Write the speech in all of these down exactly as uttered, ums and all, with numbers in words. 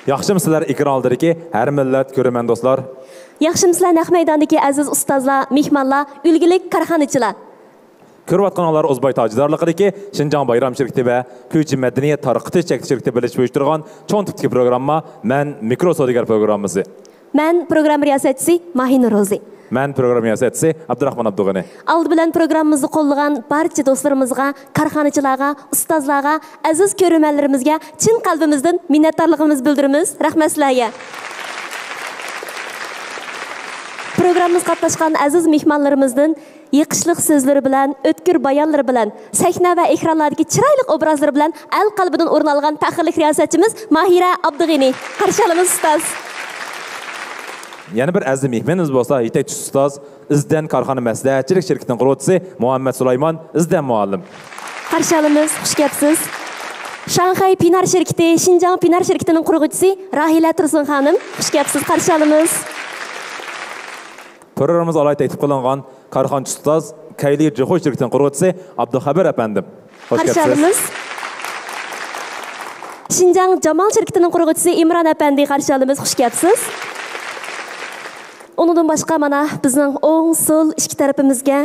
ياخشىمۇسىلەر ئېكران ئالدىدىكى ھەر مىللەت كۆرۈرمەن دوستلار؟ ياخشىمۇسىلەر نەق مەيداندىكى ئەزىز ئۇستازلار، مېھمانلار، ئۈلگىلىك كارخانىچىلار؟ كۆرۈۋاتقىنىڭلار ئۇزباي تاجدارلىقىدىكى شىنجاڭ بايرام شىركىتى ۋە كۈيچى مەدەنىيەت تارقىتىش چەكلىك شىركىتى بىرلىشىپ ئۇيۇشتۇرغان چوڭ تىپتىكى پروگرامما مەن مىكرو سودىگەر پروگراممىسى. مەن پروگرامما رىياسەتچىسى ماھىنۇر روزى. مەن پروگرامما رىياسەتچىسى ئابدۇراخمان ئابدۇغېنى. ئالدى بىلەن پروگراممىمىزنى قوللىغان بارچە دوستلىرىمىزغا، كارخانىچىلارغا، ئۇستازلارغا، ئەزىز كۆرۈرمەنلىرىمىزگە چىن قەلبىمىزدىن مىننەتدارلىقىمىزنى بىلدۈرىمىز. رەھمەت سىلەرگە. پروگراممىمىزغا قاتناشقان ئەزىز مېھمانلىرىمىزدىن يېقىشلىق سۆزلىرى بىلەن، ئۆتكۈر بايانلىرى بىلەن سەھنە ۋە ئېكرانلاردىكى چىرايلىق ئوبرازلىرى بىلەن ئەل قەلبىدىن ئورۇن ئالغان پەخىرلىك رىياسەتچىمىز ماھىرە ئابدۇغېنى. قارشى ئالىمىز، ئۇستاز. يەنە بىر ئەزىز مېھمىنىمىز بولسا يېتەكچى ئۇستاز، ئىزدەن كارخانا مەسلىھەتچىلىك شىركىتىنىڭ قۇرغۇچىسى مۇھەممەد سۇلايمان ئىزدەن مۇئەللىم. قارشى ئالىمىز، خۇش كەپسىز. شاڭخەي پىنار شىركىتى، شىنجاڭ پىنار شىركىتىنىڭ قۇرغۇچىسى راھىلە تۇرسۇن خانىم، خۇش كەپسىز، قارشى ئالىمىز. پروگراممىمىزغا ئالاھىدە تەكلىپ قىلىنغان كارخانىچى ئۇستاز، كەيلى جىخۇ شىركىتىنىڭ قۇرغۇچىسى ئابدۇخەبىر ئەپەندىم. خۇش قارشى كەپسىز. ئالىمىز. شىنجاڭ جامال شىركىتىنىڭ قۇرغۇچىسى ئىمران ئەپەندى، قارشى ئالىمىز، خۇش كەپسىز. ئۇنىڭدىن باشقا، مانا، بىزنىڭ ئوڭ، سول ئىككى تەرىپىمىزگە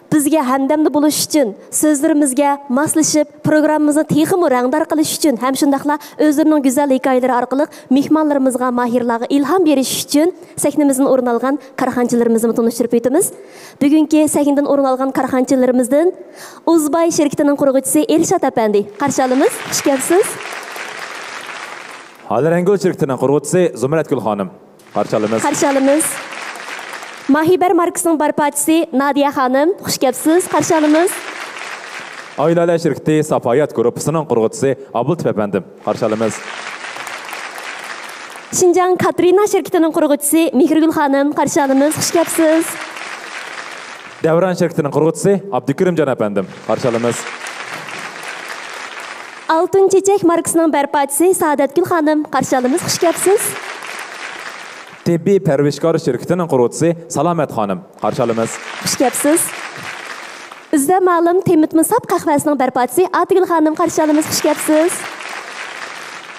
بىزگە ھەمدەمدە بولۇش ئۈچۈن، سۆزلىرىمىزگە ماسلىشىپ، پروگراممىمىزنى تېخىمۇ رەڭدار قىلىش ئۈچۈن ھەم شۇنداقلا ئۆزلىرىنىڭ گۈزەل ھېكايىلىرى ئارقىلىق مېھمانلىرىمىزغا، ماھىرلارغا ئىلھام بېرىش ئۈچۈن سەھنىمىزدىن ئورۇن ئالغان كارخانىچىلىرىمىزنىمۇ تونۇشتۇرۇپ ئۆتىمىز. بۈگۈنكى سەھنىدىن ئورۇن ئالغان كارخانىچىلىرىمىزدىن ئۇزباي شىركىتىنىڭ قۇرغۇچىسى ئېلشات ئەپەندى، قارشى ئالىمىز. خۇش كەپسىز. ھالىرەڭگۈل شىركىتىنىڭ قۇرغۇچىسى زۇمرەتگۈل خانىم، قارشى ئالىمىز. قارشى ئالىمىز. ماھىبەر ماركىسىنىڭ بەرپاچىسى نادىيە خانىم، خۇش كەپسىز، قارشى ئالىمىز. ئايلالە شىركىتى ساپايات گۇرۇپپىسىنىڭ قۇرغۇچىسى ئابۇلتىپ ئەپەندىم، قارشى ئالىمىز. شىنجاڭ كاترىنا شىركىتىنىڭ قۇرغۇچىسى مېھرىگۈل خانىم، قارشى ئالىمىز، خۇش كەپسىز. دەۋران شىركىتىنىڭ قۇرغۇچىسى ئابدۇكېرىمجان ئەپەندىم، قارشى ئالىمىز. ئالتۇن چېچەك ماركىسىنىڭ بەرپاچىسى سائادەتگۈل خانىم، قارشى ئالىمىز، خۇش كەپسىز. تېببىي پەرۋىشكار شىركىتىنىڭ قۇرغۇچىسى سالامەت خانىم، قارشى ئالىمىز. خۇش كەپسىز. ئۆزىدە مەلۇم تېمىتما ساپ قەھۋەسىنىڭ بەرپاچىسى ئاتىگۈل خانىم، قارشى ئالىمىز، خۇش كەپسىز.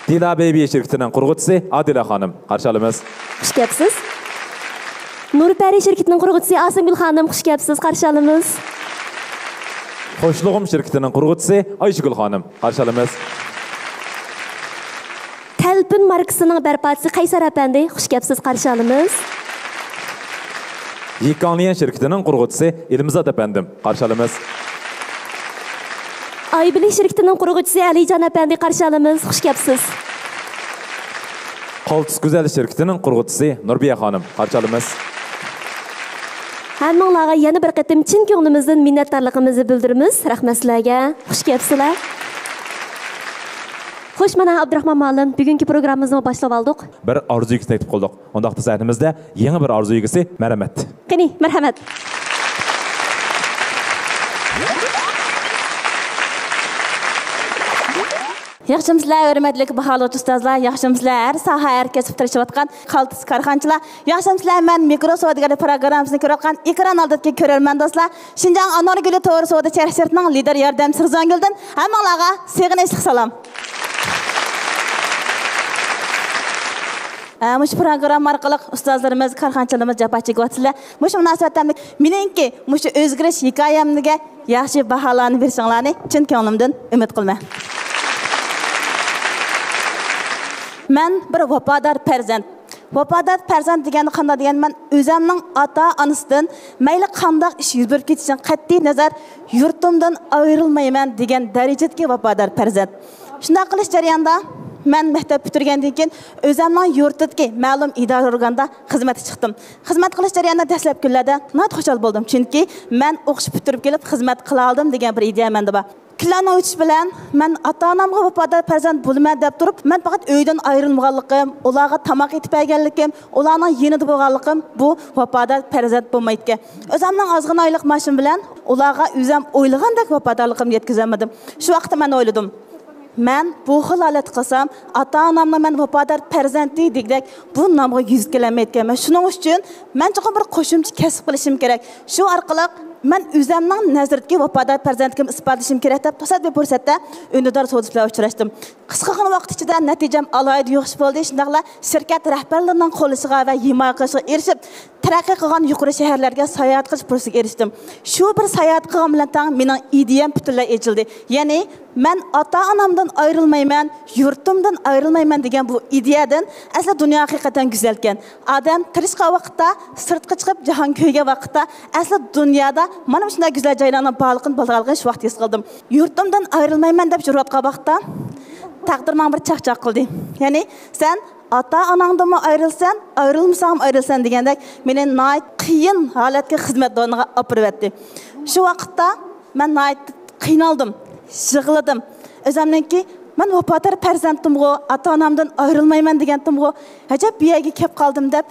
دىلا بېبى شىركىتىنىڭ قۇرغۇچىسى ئادىلە خانىم، قارشى ئالىمىز. خۇش كەپسىز. نۇرپەرى شىركىتىنىڭ قۇرغۇچىسى ئاسىمگۈل خانىم، خۇش كەپسىز، قارشى ئالىمىز. خوشلۇغۇم شىركىتىنىڭ قۇرغۇچىسى ئايشىگۈل خانىم، قارشى ئالىمىز. تەلپۈن ماركىسىنىڭ بەرپاچىسى قەيسەر ئەپەندى، خۇش كەپسىز، قارشى ئالىمىز. يىكاڭليەن شىركىتىنىڭ قۇرغۇچىسى ئېلىمزات ئەپەندىم، قارشى ئالىمىز. ئايبىلىك شىركىتىنىڭ قۇرغۇچىسى ئەلىجان ئەپەندى، قارشى ئالىمىز، خۇش كەپسىز. قالتىس گۈزەل شىركىتىنىڭ قۇرغۇچىسى نۇربىيە خانىم، قارشى ئالىمىز. ھەممىڭلارغا يەنە بىر قېتىم چىن كۆڭلىمىزدىن مىننەتدارلىقىمىزنى بىلدۈرىمىز. رەھمەت سىلەرگە. خۇش كەپسىلەر. خوش، مانا، ئابدۇراخمان مۇئەللىم، بۈگۈنكى پروگراممىمىزنى باشلاۋالدۇق. بىر ئارزۇ ئىگىسىنى تەكلىپ قىلدۇق. ئۇنداقتا سەھنىمىزدە يېڭى بىر ئارزۇ ئىگىسى، مەرھەمەت. قېنى، مەرھەمەت. ياخشىمۇسىلەر، ھۆرمەتلىك باھالىغۇچى ئۇستازلار، ياخشىمۇسىلەر، ھەر ساھە، ھەر كەسىپتە تىرىشىۋاتقان قالتىس كارخانىچىلار، ياخشىمۇسىلەر، مەن مىكرو سودىگەرلىك پروگراممىسىنى كۆرۈۋاتقان ئېكران ئالدىدىكى كۆرۈرمەن دوستلار، شىنجاڭ ئانار گۈلى تور سودا چەكلىك شىركىتىنىڭ لىدىر ياردەمچىسى رىزۋانگۈلدىن ھەممىڭلارغا سېغىنىشلىق سالام. ئە، مۇشۇ پروگرامما ئارقىلىق ئۇستازلىرىمىز، كارخانىچىلىرىمىز جاپا چېكىۋاتىسىلەر. مۇشۇ مۇناسىۋەتتە مېنىڭكى مۇشۇ ئۆزگىرىش ھېكايەمگە ياخشى باھالارنى بېرىشىڭلارنى چىن كۆڭلۈمدىن ئۈمىد قىلىمەن. مەن بىر ۋاپادار پەرزەنت. ۋاپادار پەرزەنت دېگەن قانداق دېگەن، مەن ئۆزەمنىڭ ئاتا-ئانىسىدىن مەيلى قانداق ئىش يۈز بېرىپ كېتىشىدىن قەتئىينەزەر، يۇرتۇمدىن ئايرىلمايمەن دېگەن دەرىجىدىكى ۋاپادار پەرزەنت. شۇنداق قىلىش جەريانىدا مەن مەكتەپ پۈتتۈرگەندىن كېيىن ئۆزەمنىڭ يۇرتىدىكى مەلۇم ئىدارە ئورگاندا خىزمەتكە چىقتىم. خىزمەت قىلىش جەريانىدا دەسلەپكى كۈنلەردە ناھايىتى خۇشال بولدۇم، چۈنكى مەن ئوقۇش پۈتتۈرۈپ كېلىپ خىزمەت قىلالىدىم دېگەن بىر ئىدىيە مەندە بار. كۈنلەرنىڭ ئۆتۈشى بىلەن مەن ئاتا-ئانامغا ۋاپادار پەرزەنت بولىمەن دەپ تۇرۇپ، مەن پەقەت ئۆيدىن ئايرىلمىغانلىقىم، ئۇلارغا تاماق ئېتىپ بەرگەنلىكىم، ئۇلارنىڭ يېنىدا بولغانلىقىم بۇ ۋاپادار پەرزەنت بولمايدىكەن. ئۆزۈمنىڭ ئازغىنە ئايلىق مائاشىم بىلەن ئۇلارغا ئۆزۈم ئويلىغاندەك ۋاپادارلىقىمنى يەتكۈزەلمىدىم. شۇ ۋاقىتتا مەن ئويلىدىم، مەن بۇ خىل ھالەتتە قىلسام، ئاتا-ئانامنىڭ مەن ۋاپادار پەرزەنتى دېگۈدەك بۇ نامغا يۈزگە كېلەلمەيدىكەنمەن. شۇنىڭ ئۈچۈن مەن چوقۇم بىر قوشۇمچە كەسىپ قىلىشىم كېرەك. شۇ ئارقىلىق مەن ئۆزەمنىڭ نەزىرىدىكى ۋاپادار پەرزەنتلىكىمنى ئىسپاتلىشىم كېرەك دەپ، تاسادىپىي پۇرسەتتە ئۈندىدار سودىسى بىلەن ئۇچراشتىم. قىسقىغىنە ۋاقىت ئىچىدە نەتىجەم ئالاھىدە ياخشى بولدى. شۇنداقلا شىركەت رەھبەرلىرىنىڭ قوللىشىغا ۋە ھىمايە قىلىشىغا ئېرىشىپ، تەرەققىي قىلغان يۇقىرى شەھەرلەرگە ساياھەت قىلىش پۇرسىتىگە ئېرىشتىم. شۇ بىر ساياھەت قىلغان بىلەن تەڭ مېنىڭ ئىدىيەم پۈتۈنلەي ئېچىلدى. يەنى مەن ئاتا-ئانامدىن ئايرىلمايمەن، يۇرتۇمدىن ئايرىلمايمەن دېگەن بۇ ئىدىيەدىن ئەسلى دۇنيا ھەقىقەتەن گۈزەلكەن. ئادەم تىرىشقان ۋاقىتتا، سىرتقا چىقىپ جاھان كۆرگەن ۋاقىتتا ئەسلى دۇنيادا مانا مۇشۇنداق گۈزەل جايلارنىڭ بارلىقىنى بىلىدىغانلىقىنى شۇ ۋاقىت ھېس قىلدىم. يۇرتۇمدىن ئايرىلمايمەن دەپ يۈرۈۋاتقان ۋاقىتتا تەقدىر ماڭا بىر چاقچاق قىلدى. يەنى سەن ئاتا-ئاناڭدىنمۇ ئايرىلىسەن، ئايرىلمىساڭمۇ ئايرىلىسەن دېگەندەك مېنى ناھايىتى قىيىن ھالەتكە خىزمەت ئورنىغا ئاپىرىۋەتتى. شۇ ۋاقىتتا مەن ناھايىتى قىينالدىم، يىغلىدىم. ئۆزۈمنىڭكى مەن ۋاپادار پەرزەنتىمغۇ، ئاتا-ئانامدىن ئايرىلمايمەن دېگەنتىمغۇ، ئەجەب بۇ يەرگە كەپ قالدىم دەپ،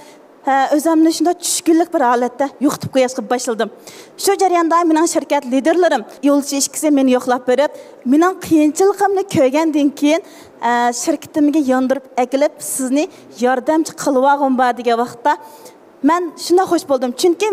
ھە، ئۆزۈمنى شۇنداق چۈشكۈنلۈك بىر ھالەتتە يوقىتىپ قويۇشقا باشلىدىم. شۇ جەرياندا مېنىڭ شىركەت لىدىرلىرىم، يولدىشى ئىككىسى مېنى يوقلاپ بېرىپ، مېنىڭ قىيىنچىلىقىمنى كۆرگەندىن كېيىن، ئە، شىركىتىمگە ياندۇرۇپ ئەكېلىپ، سىزنى ياردەمچى قىلىۋالغۇم بار دېگەن ۋاقىتتا، مەن شۇنداق خوش بولدۇم، چۈنكى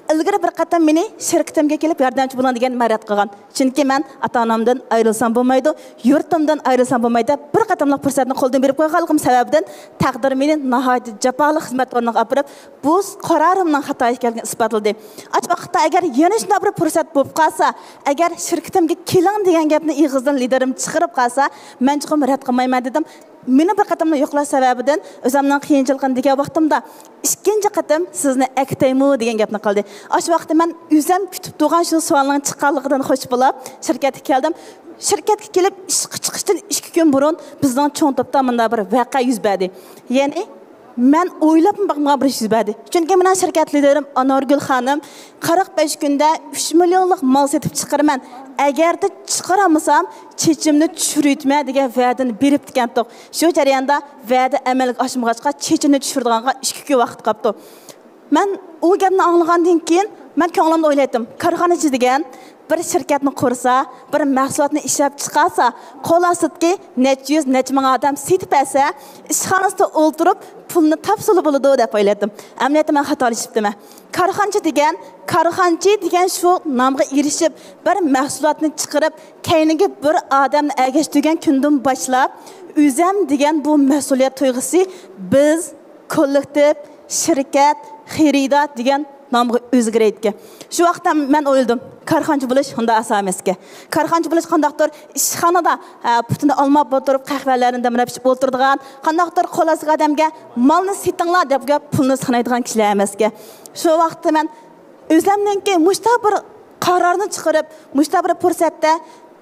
ئىلگىرى بىر قېتىم مېنى شىركىتىمگە كېلىپ ياردەمچى بولۇڭ دېگەن مەن رەت قىلغان. چۈنكى مەن ئاتا-ئانامدىن ئايرىلسام بولمايدۇ، يۇرتۇمدىن ئايرىلسام بولمايدۇ دەپ بىر قېتىملىق پۇرسەتنى قولدىن بېرىپ قويغانلىقىم سەۋەبىدىن تەقدىر مېنى ناھايىتى جاپالىق خىزمەت ئورنىغا ئاپىرىپ، بۇ قارارىمنىڭ خاتا ئىكەنلىكىنى ئىسپاتلىدى. ئاشۇ ۋاقىتتا ئەگەر يەنە شۇنداق بىر پۇرسەت بولۇپ قالسا، ئەگەر شىركىتىمگە كېلىڭ دېگەن گەپنى ئېغىزدىن لىدىرىم چىقىرىپ قالسا، مەن چوقۇم رەت قىلمايمەن دېدىم. مېنى بىر قېتىملا يوقلاش سەۋەبىدىن ئۆزۈمنىڭ قىيىنچىلىقىنى دېگەن ۋاقتىمدا، ئىككىنچى قېتىم سىزنى ئەكېتەيمۇ دېگەن گەپنى قىلدى. ئاشۇ ۋاقىتتا مەن ئۆزۈم كۈتۈپ تۇرغان شۇ سوئالنىڭ چىققانلىقىدىن خوش بولۇپ، شىركەتكە كەلدىم. شىركەتكە كېلىپ ئىشقا چىقىشتىن ئىككى كۈن بۇرۇن بىزنىڭ چوڭ توپتا مۇنداق بىر ۋەقە يۈز بەردى. يەنى مەن ئويلاپمۇ باقمىغان بىر ئىش يۈز بەردى. چۈنكى مېنىڭ شىركەت لىدىرىم ئانارگۈل خانىم قىرىق بەش كۈندە ئۈچ مىليونلۇق مال سېتىپ چىقىرىمەن، ئەگەردە چىقىرالمىسام، چېچىمنى چۈشۈرۈۋېتىمەن دېگەن ۋەدىنى بېرىپتىكەنتۇق. شۇ جەرياندا ۋەدە ئەمەلگە ئاشمىغاچقا، چېچىمنى چۈشۈرىدىغانغا ئىككى كۈن ۋاقىت قاپتۇ. مەن ئۇ گەپنى ئاڭلىغاندىن كېيىن، مەن كۆڭلۈمدە ئويلايتتىم، كارخانىچى دېگەن بىر شىركەتنى قۇرسا، بىر مەھسۇلاتنى ئىشلەپ چىقارسا، قول ئاستىدىكى نەچچە يۈز، نەچچە مىڭ ئادەم سېتىپ بەرسە، ئىشخانىسىدا ئولتۇرۇپ پۇلنى تاپسىلا بولىدۇ دەپ ئويلايتتىم. ئەمەلىيەتتە مەن خاتالىشىپتىمەن. كارخانىچى دېگەن، كارخانىچى دېگەن شۇ نامغا ئېرىشىپ، بىر مەھسۇلاتنى چىقىرىپ، كەينىگە بىر ئادەمنى ئەگەشتۈرگەن كۈندىن باشلاپ، ئۆزەم دېگەن بۇ مەسئۇلىيەت تۇيغۇسى، بىز، كوللېكتىپ، شىركەت، خېرىدار دېگەن نامغا ئۆزگىرەيدىكەن. شۇ ۋاقىتتا مەن ئويلىدىم، كارخانىچى بولۇش ئۇنداق ئاسان ئەمەسكەن. كارخانىچى بولۇش قانداقتۇر ئىشخانىدا، ئە، پۇتىنى ئالماپ ئولتۇرۇپ، قەھۋەلەرنى دەمرەپ ئىچىپ ئولتۇرىدىغان، قانداقتۇر قول ئاستىدىكى ئادەمگە مالنى سېتىڭلار دەپ پۇلنى سانايدىغان كىشىلەر ئەمەسكەن. شۇ ۋاقىتتا مەن ئۆزەمنىڭكى مۇشۇنداق بىر قارارنى چىقىرىپ، مۇشۇنداق بىر پۇرسەتتە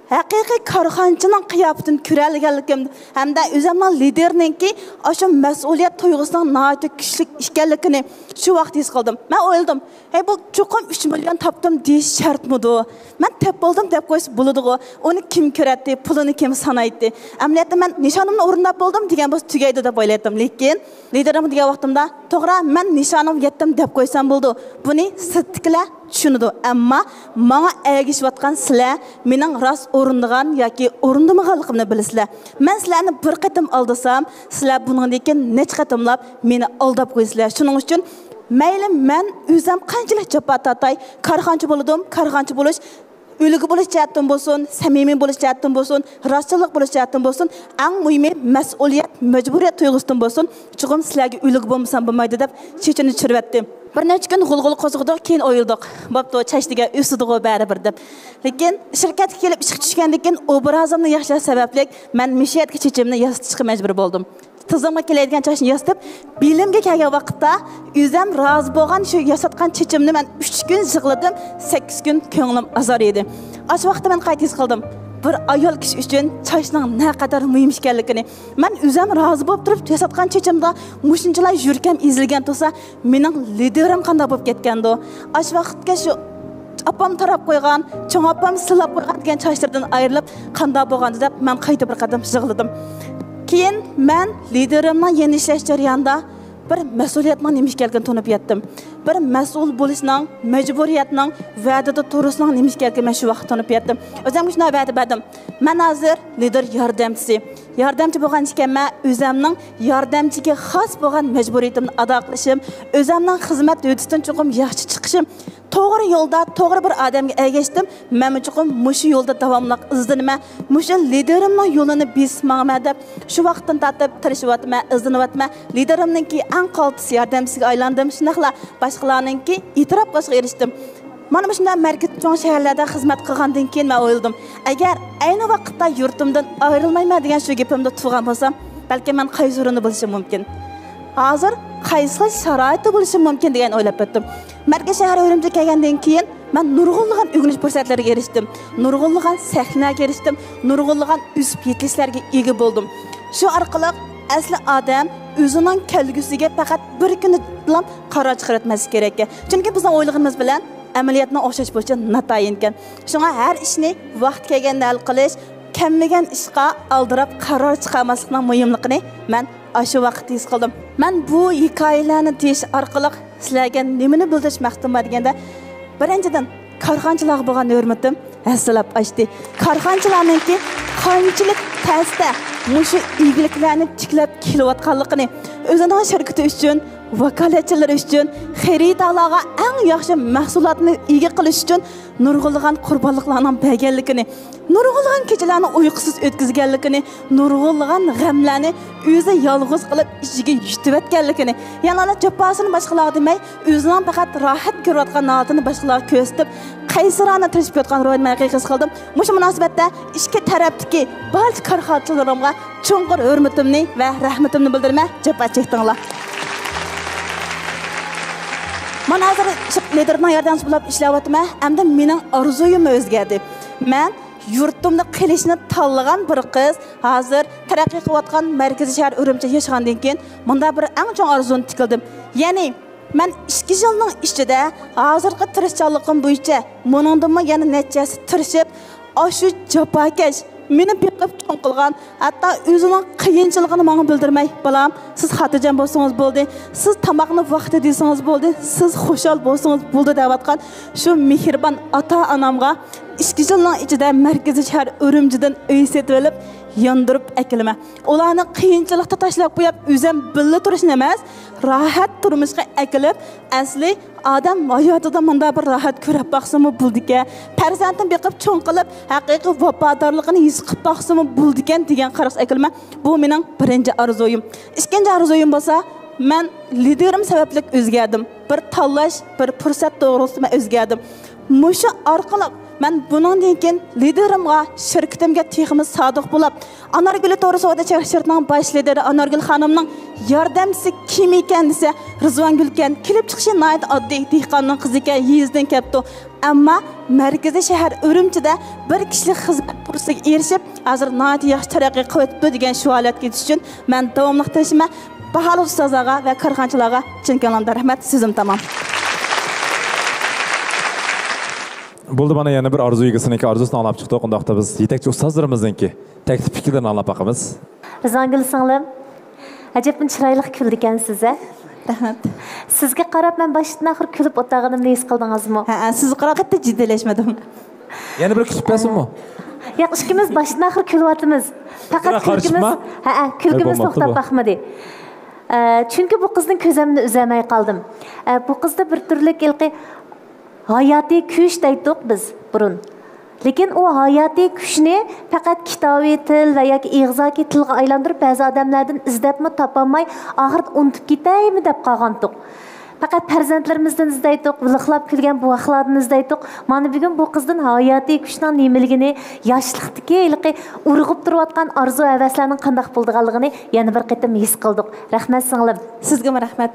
ھەقىقىي كارخانىچىنىڭ قىياپىتىنى كۆرەلىگەنلىكىم ھەمدە ئۆزەمنىڭ لىدېرنىڭكى ئاشۇ مەسئۇلىيەت تۇيغۇسىنىڭ ناھايىتى كۈچلۈك ئىكەنلىكىنى شۇ ۋاقىت ھېس قىلدىم. مەن ئويلىدىم، ھەي، بۇ چوقۇم ئۈچ مىليون تاپتىم دېيىش شەرتمىدۇ؟ مەن تېپىپ بولدۇم دەپ قويسا بولىدىغۇ. ئۇنى كىم كۆرەتتى، پۇلىنى كىم سانايتتى؟ ئەمەلىيەتتە مەن نىشانىمنى ئورۇنداپ بولدۇم دېگەن بولسا تۈگەيدۇ دەپ ئويلايتتىم. لېكىن لىدېرىمغا دېگەن ۋاقتىمدا، توغرا، مەن نىشانىمغا يەتتىم دەپ قويسام بولىدۇ. بۇنى سىرتتىكىلەر چۈشىنىدۇ. ئەمما ماڭا ئەگىشىۋاتقان سىلەر مېنىڭ راست ئورۇندىغان ياكى ئورۇندىمىغانلىقىمنى بىلىسىلەر. مەن سىلەرنى بىر قېتىم ئالدىسام، سىلەر بۇنىڭدىن كېيىن نەچچە قېتىملاپ مېنى ئالداپ قويىسىلەر. شۇنىڭ ئۈچۈن مەيلى مەن ئۆزۈم قانچىلىك جاپا تارتاي، كارخانىچى بولىدۇ، كارخانىچى بولۇش ئۈلگە بولۇش جەھەتتىن بولسۇن، سەمىمىي بولۇش جەھەتتىن بولسۇن، راستچىللىق بولۇش جەھەتتىن بولسۇن، ئەڭ مۇھىمى مەسئۇلىيەت، مەجبۇرىيەت تۇيغۇسىدىن بولسۇن، چوقۇم سىلەرگە ئۈلگە بولمىسام بولمايدۇ دەپ چېچىنى چۈشۈرۈۋەتتىم. بىر نەچچە كۈن غۇلغۇلا قوزغىدۇق، كېيىن ئويلىدۇق، بوپتۇ، چاچ دېگەن ئۆسىدىغۇ بەرىبىر دەپ. لېكىن شىركەتكە كېلىپ ئىشقا چۈشكەندىن كېيىن ئوبرازىمنى ياخشىلاش سەۋەبلىك مەن مۇشۇ يەرگە چېچىمنى ياسىتىشقا مەجبۇر بولدۇم. تىزىمغا كېلەيدىغان چاچنى ياسىتىپ، بېلىمگە كەلگەن ۋاقىتتا ئۆزۈم رازى بولغان شۇ ياساتقان چېچىمنى مەن ئۈچ كۈن يىغلىدىم، سەككىز كۈن كۆڭلۈم ئازار ئىدى. ئاشۇ ۋاقىتتا مەن قايتا ھېس قىلدىم، بىر ئايال كىشى ئۈچۈن چاچنىڭ نەقەدەر مۇھىم ئىكەنلىكىنى. مەن ئۆزۈم رازى بولۇپ تۇرۇپ ياساتقان چېچىمدا مۇشۇنچىلا يۈرىكىم ئېزىلگەن تۇرسا، مېنىڭ لىدېرىم قانداق بولۇپ كەتكەندۇ؟ ئاشۇ ۋاقىتقا شۇ ئاپام تاراپ قويغان، چوڭ ئاپام سىلاپ قويغان دېگەن چاچلىرىدىن ئايرىلىپ قانداق بولغاندۇ دەپ مەن قايتا بىر قەدەم يىغلىدىم. كېيىن مەن لىدېرىمنىڭ يېنىدا ئىشلەش جەريانىدا بىر مەسئۇلىيەتنىڭ نېمە ئىكەنلىكىنى تونۇپ يەتتىم. بىر مەسئۇل بولۇشنىڭ، مەجبۇرىيەتنىڭ، ۋەدىدە تۇرۇشنىڭ نېمە ئىكەنلىكىنى مەن شۇ ۋاقىت تونۇپ يەتتىم. ئۆزۈمگە شۇنداق ۋەدە بەردىم. مەن ھازىر لىدېر ياردەمچىسى. ياردەمچى بولغان ئىكەنمەن، ئۆزۈمنىڭ ياردەمچىگە خاس بولغان مەجبۇرىيىتىمنى ئادا قىلىشىم، ئۆزۈمنىڭ خىزمەت ھۆددىسىدىن چوقۇم ياخشى چىقىشىم، توغرا يولدا توغرا بىر ئادەمگە ئەگەشتىم. مەنمۇ چوقۇم مۇشۇ يولدا داۋاملىق ئىزدىنىمەن، مۇشۇ لىدېرىمنىڭ يولىنى بېسىپ ماڭىمەن دەپ، شۇ ۋاقىتتىن تارتىپ تىرىشىۋاتىمەن، ئىزدىنىۋاتىمەن. لىدېرىمنىڭكى ئەڭ قالتىس ياردەمچىسىگە ئايلاندىم، شۇنداقلا باشقىلارنىڭكى ئېتىراپ قىلىشىغا ئېرىشتىم. مانا مۇشۇنداق مەركىزى چوڭ شەھەرلەردە خىزمەت قىلغاندىن كېيىن مەن ئويلىدىم، ئەگەر ئەينى ۋاقىتتا يۇرتۇمدىن ئايرىلمايمەن دېگەن شۇ گېپىمدە تۇرغان بولسام، بەلكىم مەن قايسى ئورۇندا بولۇشۇم مۇمكىن؟ ھازىر قايسى خىل شارائىتتا بولۇشۇم مۇمكىن دېگەن ئويلاپ ئۆتتۈم. مەركىزىي شەھەر ئۈرۈمچىگە كەلگەندىن كېيىن مەن نۇرغۇنلىغان ئۆگىنىش پۇرسەتلىرىگە ئېرىشتىم، نۇرغۇنلىغان سەھنىلەرگە ئېرىشتىم، نۇرغۇنلىغان ئۆسۈپ يېتىلىشلەرگە ئىگە بولدۇم. شۇ ئارقىلىق ئەسلى ئادەم ئۆزىنىڭ كەلگۈسىگە پەقەت بىر كۈنىدىلا قارار چىقىرىۋەتمەسلىكى كېرەك. چۈنكى بىزنىڭ ئويلىغىنىمىز بىلەن ئەمەلىيەتنىڭ ئوخشاش بولۇشى ناتايىنكەن. شۇڭا ھەر ئىشنى ۋاقتى كەلگەندە ھەل قىلىش، كەلمىگەن ئىشقا ئالدىراپ قارار چىقارماسلىقنىڭ مۇھىملىقىنى مەن ئاشۇ ۋاقىتتا ھېس قىلدىم. مەن بۇ ھېكايىلەرنى دېيىش ئارقىلىق سىلەرگە نېمىنى بىلدۈرۈش مەقسىتىم بار دېگەندە، بىرىنچىدىن، كارخانىچىلارغا بولغان ھۆرمىتىم ھەسسىلەپ ئاشتى. كارخانىچىلارنىڭكى قانچىلىك تەستە مۇشۇ ئىگىلىكلەرنى تىكلەپ كېلىۋاتقانلىقىنى، ئۆزىنىڭ شىركىتى ئۈچۈن، ۋاكالەتچىلىرى ئۈچۈن، خېرىدارلارغا ئەڭ ياخشى مەھسۇلاتنى ئىگە قىلىش ئۈچۈن نۇرغۇنلىغان قۇربانلىقلارنىڭ بەرگەنلىكىنى، نۇرغۇنلىغان كېچىلەرنى ئۇيقۇسىز ئۆتكۈزگەنلىكىنى، نۇرغۇنلىغان غەملەرنى ئۆزى يالغۇز قىلىپ ئىچىگە يۇتۇۋەتكەنلىكىنى، يەنىلا جاپاسىنى باشقىلارغا دېمەي، ئۆزىنىڭ پەقەت راھەت كۆرۈۋاتقان ھالىتىنى باشقىلارغا كۆرسىتىپ، قەيسىرانە تىرىشىپ كېلىۋاتقان روھىنى مەن ھېس قىلدىم. مۇشۇ مۇناسىۋەتتە ئىككى تەرەپتىكى بارچە كارخانىچىلىرىمغا چوڭقۇر ھۆرمىتىمنى ۋە رەھمىتىمنى بىلدۈرىمەن، جاپا چەكتىڭلار. مانا ھازىر شۇ لىدېرنىڭ ياردەمچىسى بولۇپ ئىشلەۋاتىمەن. ئەمدى مېنىڭ ئارزۇيۇم ئۆزگەردى. مەن يۇرتۇمدا قېلىشنى تاللىغان بىر قىز ھازىر تەرەققىي قىلىۋاتقان مەركىزىي شەھەر ئۈرۈمچىدە ياشىغاندىن كېيىن مۇنداق بىر ئەڭ چوڭ ئارزۇنى تىكلىدىم. يەنى مەن ئىككى يىلنىڭ ئىچىدە ھازىرقى تىرىشچانلىقىم بويىچە مۇنىڭدىنمۇ يەنە نەچچە ھەسسە تىرىشىپ، ئاشۇ جاپاكەش، مېنى بېقىپ چوڭ قىلغان، ھەتتا ئۆزىنىڭ قىيىنچىلىقىنى ماڭا بىلدۈرمەي، بالام، سىز خاتىرجەم بولسىڭىز بولدى، سىز تاماقنى ۋاقتىدا يېسىڭىز بولدى، سىز خۇشال بولسىڭىز بولدى دەۋاتقان شۇ مېھرىبان ئاتا-ئانامغا ئىككى يىلنىڭ ئىچىدە مەركىزىي شەھەر ئۈرۈمچىدىن ئۆي سېتىۋېلىپ، ياندۇرۇپ ئەكېلىمەن. ئۇلارنى قىيىنچىلىقتا تاشلاپ قويۇپ، ئۆزۈم بىللە تۇرۇشنى ئەمەس، راھەت تۇرمۇشقا ئەكېلىپ، ئەسلى ئادەم ھاياتىدا مۇنداق بىر راھەت كۆرۈپ باقسىمۇ بولىدىكەن، پەرزەنتىنى بېقىپ چوڭ قىلىپ، ھەقىقىي ۋاپادارلىقىنى ھېس قىلىپ باقسىمۇ بولىدىكەن دېگەن قاراشقا ئەكېلىمەن. بۇ مېنىڭ بىرىنچى ئارزۇيۇم. ئىككىنچى ئارزۇيۇم بولسا، مەن لىدېرىم سەۋەبلىك ئۆزگەردىم. بىر تاللاش، بىر پۇرسەت توغرۇلۇسىدا مەن ئۆزگەردىم. مۇشۇ ئارقىلىق مەن بۇنىڭدىن كېيىن لىدېرىمغا، شىركىتىمگە تېخىمۇ سادىق بولۇپ، ئانارگۈل تور سودا چەك شىركىتىنىڭ باش لىدېرى ئانارگۈل خانىمنىڭ ياردەمچىسى كىم ئىكەن دېسە، رىزۋانگۈلكەن. كېلىپ چىقىشى ناھايىتى ئاددىي، دېھقاننىڭ قىزى ئىكەن، يېزىدىن كەپتۇ. ئەمما مەركىزىي شەھەر ئۈرۈمچىدە بىر كىشىلىك خىزمەت پۇرسىتىگە ئېرىشىپ، ھازىر ناھايىتى ياخشى تەرەققىي قىلىۋېتىپتۇ دېگەن شۇ ھالەتكە يېتىش ئۈچۈن مەن داۋاملىق تىرىشىمەن. باھالىق ئۇستازلارغا ۋە كارخانىچىلارغا چىن كۆڭلۈمدىن رەھمەت. سۆزۈم تامام. بولدى، مانا يەنە بىر ئارزۇ ئىگىسىنىڭكى ئارزۇسىنى ئاڭلاپ چىقتۇق. ئۇنداقتا بىز يېتەكچى ئۇستازلىرىمىزنىڭكى تەكلىپ پىكىرلىرىنى ئاڭلاپ باقىمىز. رىزۋانگۈل سىڭلىم، ئەجەبمۇ چىرايلىق كۈلىدىكەنسىز ھە؟ رەھمەت. سىزگە قاراپ مەن باشتىن ئاخىر كۈلۈپ ئولتۇرغىنىمنى ھېس قىلدىڭىزمۇ؟ ھەئە، سىزگە قاراپ قەتئىي جىددىيلەشمىدىم. يەنە بىر كۈلۈپ بەرسۇنمۇ؟ ياق، ئىككىمىز باشتىن ئاخىر كۈلۈۋاتىمىز. پەقەت كۈلكىمىز، ھەئە، كۈلكىمىز توختاپ باقمىدى. ئە، چۈنكى بۇ قىزدىن كۆزۈمنى ئۈزەلمەي قالدىم. ئە، بۇ قىزدا بىر تۈرلۈك ھېلىقى ھاياتىي كۈچ دەيتتۇق بىز بۇرۇن. لېكىن ئۇ ھاياتىي كۈچنى پەقەت كىتابىي تىل ۋە ياكى ئېغىزاكى تىلغا ئايلاندۇرۇپ، بەزى ئادەملەردىن ئىزدەپمۇ تاپالماي، ئاخىرىدا ئۇنتۇپ كېتەيمۇ دەپ قالغانتۇق. پەقەت پەرزەنتلىرىمىزدىن ئىزدەيتتۇق، ۋىلىقلاپ كۈلگەن بوۋاقلاردىن ئىزدەيتتۇق. مانا بۈگۈن بۇ قىزدىن ھاياتىي كۈچنىڭ نېمىلىكىنى، ياشلىقتىكى ھېلىقى ئۇرغۇپ تۇرۇۋاتقان ئارزۇ-ھەۋەسلەرنىڭ قانداق بولىدىغانلىقىنى يەنە بىر قېتىم ھېس قىلدۇق. رەھمەت سىڭلىم. سىزگىمۇ رەھمەت.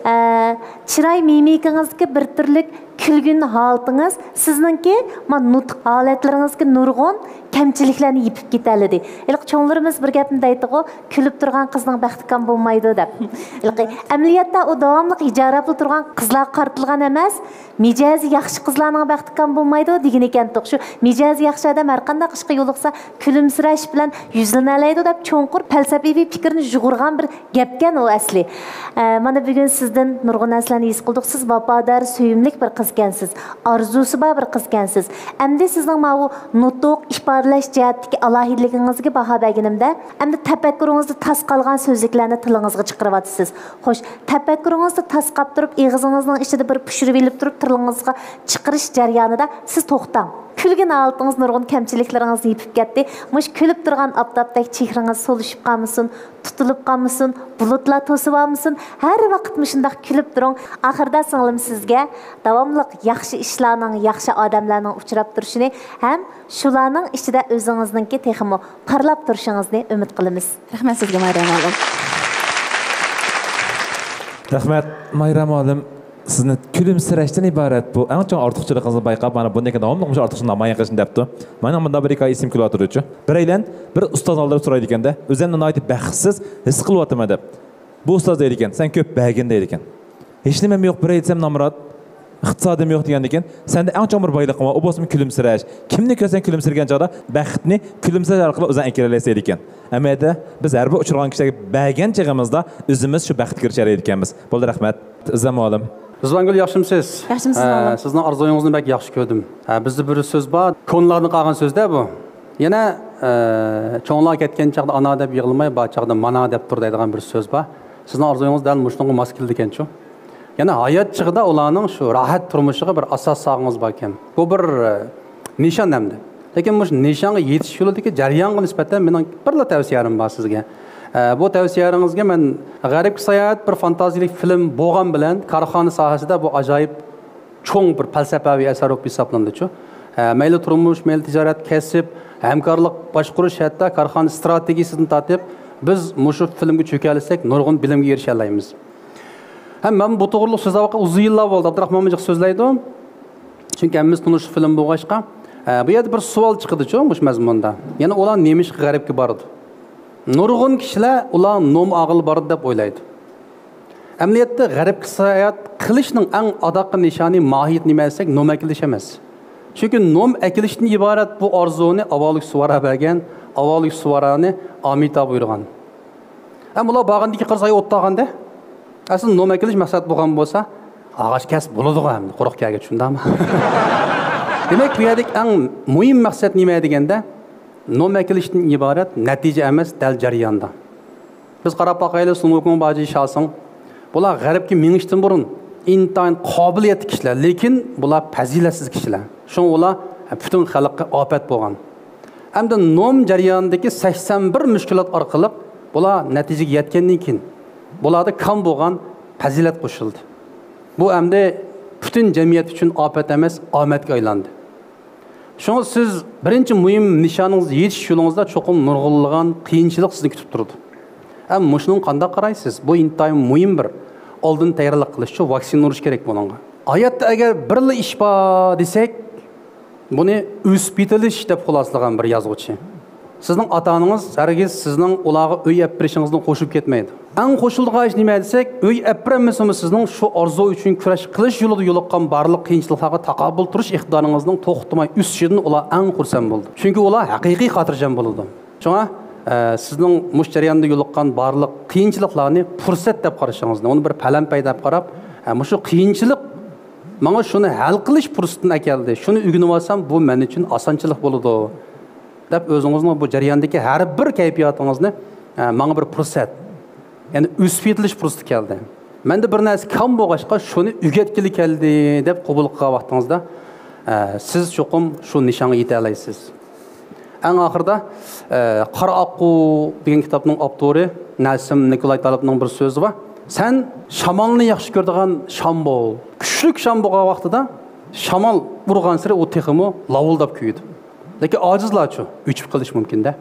ئە، چىراي مىمىكىڭىزدىكى بىر تۈرلۈك كۈلگۈن ھالىتىڭىز سىزنىڭكى مانا نۇتۇق ھالەتلىرىڭىزگە نۇرغۇن كەمچىلىكلەرنى يېپىپ كېتەلىدى. ھېلىقى چوڭلىرىمىز بىر گەپنى دەيتتىغۇ، كۈلۈپ تۇرغان قىزنىڭ بەختى كام بولمايدۇ دەپ. ھېلىقى ئەمەلىيەتتە ئۇ داۋاملىق ھىجابلا تۇرغان قىزلارغا قارىتىلغان ئەمەس، مىجەزى ياخشى قىزلارنىڭ بەختى كام بولمايدۇ دېگىنىكەنتۇق. شۇ مىجەزى ياخشى ئادەم ھەرقانداق ئىشقا يولۇقسا كۈلۈمسىرەش بىلەن يۈزلىنەلەيدۇ دەپ چوڭقۇر پەلسەپىۋى پىكىرنى يۇغۇرغان بىر گەپكەن ئۇ ئەسلى. ئە، مانا بۈگۈن سىزدىن نۇرغۇن نەرسىلەرنى ھېس قىلدۇق. سىز ۋاپادار، سۆيۈملۈك بىر قىز ئىكەنسىز، ئارزۇسى بار بىر قىز ئىكەنسىز. ئەمدى سىزنىڭ ماۋۇ نۇتۇق، ئىپادىلەش جەھەتتىكى ئالاھىدىلىكىڭىزگە باھا بەرگىنىمدە، ئەمدى تەپەككۇرىڭىزدا تاس قالغان سۆزلۈكلەرنى تىلىڭىزغا چىقىرىۋاتىسىز. خوش، تەپەككۇرىڭىزدا تاس قاپ تۇرۇپ، ئېغىزىڭىزنىڭ ئىچىدە بىر پۇشۇرۇۋېلىپ تۇرۇپ، تىلىڭىزغا چىقىرىش جەريانىدا سىز توختاڭ. كۈلگەن ھالىتىڭىز نۇرغۇن كەمچىلىكلىرىڭىزنى يېپىپ كەتتى. مۇشۇ كۈلۈپ تۇرغان ئاپتاپتەك چېھرىڭىز سولۇشۇپ قالمىسۇن، تۇتۇلۇپ قالمىسۇن، بۇلۇتلار توسۇۋالمىسۇن، ھەر ۋاقىت مۇشۇنداق كۈلۈپ تۇرۇڭ. ئاخىرىدا سىڭلىم سىزگە داۋاملىق ياخشى ئىشلارنىڭ، ياخشى ئادەملەرنىڭ ئۇچراپ تۇرۇشىنى ھەم شۇلارنىڭ ئىچىدە ئۆزىڭىزنىڭكى تېخىمۇ پارلاپ تۇرۇشىڭىزنى ئۈمىد قىلىمىز. رەھمەت سىزگە، مايرام ھالىم. رەھمەت، مايرام ھالىم. سىزنى كۈلۈمسىرەشتىن ئىبارەت بۇ ئەڭ چوڭ ئارتۇقچىلىقىڭىزنى بايقاپ، مانا بۇندىن كېيىن داۋاملىق مۇشۇ ئارتۇقچىلىقنى نامايان قىلىشنى دەپتۇ. مانا مۇنداق بىر ھېكايە ئېسىمگە كېلىۋاتىدۇچۇ. بىرەيلەن بىر ئۇستاز ئالدىدا سورايدىكەن-دە، ئۆزۈمنى ناھايىتى بەختسىز ھېس قىلىۋاتىمەن دەپ. بۇ ئۇستاز دەيدىكەن، سەن كۆپ بەرگىن دەيدىكەن. ھېچنېمەم يوق، بىر ئېيتسام نامرات، ئىقتىسادىم يوق دېگەندىكىن، سەندە ئەڭ چوڭ بىر بايلىقىڭ بار، ئۇ بولسىمۇ كۈلۈمسىرەش. كىمنى كۆرسەڭ كۈلۈمسىرىگەن چاغدا بەختنى كۈلۈمسىرەش ئارقىلىق ئۆزۈڭ ئەكېلەلەيسەن دەيدىكەن. ئەمەلىيەتتە بىز ھەر بىر ئۇچرىغان كىشىلەرگە بەرگەن چېغىمىزدا ئۆزىمىز شۇ بەختكە ئېرىشەلەيدىكەنمىز. بولدى، رەھمەت. ئىززەت مۇئەللىم. رىزۋانگۈل، ياخشىمۇسىز؟ ياخشىمۇسىز، ھە، مۇئەللىم. سىزنىڭ ئارزۇيىڭىزنى بەك ياخشى كۆردۈم. ھە، بىزدە بىر سۆز بار، كونىلاردىن قالغان سۆز-دە بۇ. يەنە، ئە، چوڭلار كەتكەن چاغدا ئانا دەپ يىغلىماي، بار چاغدا مانا دەپ تۇر دەيدىغان بىر سۆز بار. سىزنىڭ ئارزۇيىڭىز دەل مۇشۇنىڭغا ماس كېلىدىكەنچۇ. يەنە ھايات چېغىدا ئۇلارنىڭ شۇ راھەت تۇرمۇشىغا بىر ئاساس سالغىنىڭىز باركەن. بۇ بىر، ئە، نىشان ئەمدى. لېكىن مۇشۇ نىشانغا يېتىش يولىدىكى جەريانغا نىسبەتەن مېنىڭ بىرلا تەۋسىيەم بار سىزگە. ئە، بۇ تەۋسىيەڭىزگە مەن غەربكە ساياھەت بىر فانتازىيەلىك فىلىم بولغان بىلەن كارخانا ساھەسىدە بۇ ئاجايىپ چوڭ بىر پەلسەپەۋى ئەسەر بولۇپ ھېسابلىنىدۇچۇ. ئە، مەيلى تۇرمۇش، مەيلى تىجارەت، كەسىپ، ھەمكارلىق، باشقۇرۇش، ھەتتا كارخانا ئىستراتېگىيىسىدىن تارتىپ، بىز مۇشۇ فىلىمگە چۆكەلىسەك، نۇرغۇن بىلىمگە ئېرىشەلەيمىز. ھەم مەن بۇ توغرىلىق سۆزلەۋاتقان ئۇزۇن يىللار بولدى، ئابدۇراخمان جىق سۆزلەيدۇ. چۈنكى ھەممىمىز تونۇشلۇق فىلىم بولغاچقا، ئە، بۇ يەردە بىر سوئال چىقىدىچۇ مۇشۇ مەزمۇندا. يەنە ئۇلار نېمىشقا غەربكە بارىدۇ؟ نۇرغۇن كىشىلەر ئۇلار نوم ئالغىلى بارىدۇ دەپ ئويلايدۇ. ئەمەلىيەتتە غەربكە ساياھەت قىلىشنىڭ ئەڭ ئاداققى نىشانى، ماھىيىتى نېمە دېسەك، نوم ئەكېلىش ئەمەس. چۈنكى نوم ئەكېلىشتىن ئىبارەت بۇ ئارزۇنى ئاۋالىكسۇۋارا بەرگەن، ئاۋالىكسۇۋارانى ئامىتابۇ بۇيرۇغان. ھەم ئۇلار بارغاندىن كېيىن قارىسا، ئاي ئوتتاغاندا. ئەسلى نوم ئەكېلىش مەقسەت بولغان بولسا، ئاغاچ كەسىپ بولىدىغۇ ئەمدى، قۇرۇق كەلگەن، شۇنداقمۇ؟ دېمەك، بۇ يەردىكى ئەڭ مۇھىم مەقسەت نېمە دېگەندە، نوم ئەكېلىشتىن ئىبارەت نەتىجە ئەمەس، دەل جەرياندا. بىز قاراپ باقايلى، سۇن ۋۇكۇڭ، باجى شاسىڭ. بۇلار غەربكە مېڭىشتىن بۇرۇن ئىنتايىن قابىلىيەتلىك كىشىلەر، لېكىن بۇلار پەزىلەتسىز كىشىلەر. شۇڭا ئۇلار پۈتۈن خەلققە ئاپەت بولغان. ئەمدى نوم جەريانىدىكى سەكسەن بىر مۈشكۈلات ئارقىلىق بۇلار نەتىجىگە يەتكەندىن كېيىن، بۇلاردا كام بولغان پەزىلەت قوشۇلدى. بۇ ئەمدى پۈتۈن جەمئىيەت ئۈچۈن ئاپەت ئەمەس، ئامەتكە ئايلاندى. شۇڭا سىز بىرىنچى مۇھىم نىشانىڭىزغا يېتىش يولىڭىزدا چوقۇم نۇرغۇنلىغان قىيىنچىلىق سىزنى كۈتۈپ تۇرىدۇ. ئەمما مۇشۇنىڭغا قانداق قارايسىز؟ بۇ ئىنتايىن مۇھىم بىر ئالدىن تەييارلىق قىلىشچۇ، ۋاكسىنا ئۇرۇش كېرەك بۇنىڭغا. ھاياتتا ئەگەر بىرلا ئىش بار دېسەك، بۇنى ئۆسۈپ يېتىلىش دەپ خۇلاسىلىغان بىر يازغۇچى. سىزنىڭ ئاتا-ئانىڭىز ھەرگىز سىزنىڭ ئۇلارغا ئۆي ئەپ بېرىشىڭىزدىن قوشۇلۇپ كەتمەيدۇ. ئەڭ قوشۇلىدىغان ئىش نېمە دېسەك، ئۆي ئەپ بېرەلمىسىمۇ سىزنىڭ شۇ ئارزۇ ئۈچۈن كۈرەش قىلىش يولىدا يولۇققان بارلىق قىيىنچىلىقلارغا تاقابىل تۇرۇش ئىقتىدارىڭىزنىڭ توختىماي ئۆسۈشىدىن ئۇلار ئەڭ خۇرسەن بولىدۇ. چۈنكى ئۇلار ھەقىقىي خاتىرجەم بولىدۇ. شۇڭا، ئە، سىزنىڭ مۇشۇ جەرياندا يولۇققان بارلىق قىيىنچىلىقلارنى پۇرسەت دەپ قارىشىڭىزنى، ئۇنى بىر پەلەمپەي دەپ قاراپ، ئە، مۇشۇ قىيىنچىلىق ماڭا شۇنى ھەل قىلىش پۇرسىتىنى ئەكەلدى، شۇنى ئۆگىنىۋالسام، بۇ مەن ئۈچۈن ئاسانچىلىق بولىدۇ، دەپ ئۆزىڭىزنىڭ بۇ جەرياندىكى ھەر بىر كەيپىياتىڭىزنى، ئە، ماڭا بىر پۇرسەت، يەنى ئۆسۈپ يېتىلىش پۇرسىتى كەلدى. مەندە بىر نەرسە كام بولغاچقا، شۇنى ئۆگەتكىلى كەلدى، دەپ قوبۇل قىلغان ۋاقتىڭىزدا، ئە، سىز چوقۇم شۇ نىشانغا يېتەلەيسىز. ئەڭ ئاخىرىدا، ئە، قارا ئاققۇ دېگەن كىتابنىڭ ئاپتورى نەسىم نىكولاي تالىپنىڭ بىر سۆزى بار. سەن شامالنى ياخشى كۆرىدىغان شام بول. كۈچلۈك شام بولغان ۋاقتىدا شامال ئۇرغانسېرى ئۇ تېخىمۇ لاۋۇلداپ كۆيىدۇ. لېكىن ئاجىزلارچۇ؟ ئۆچۈپ قېلىش مۇمكىن-دە.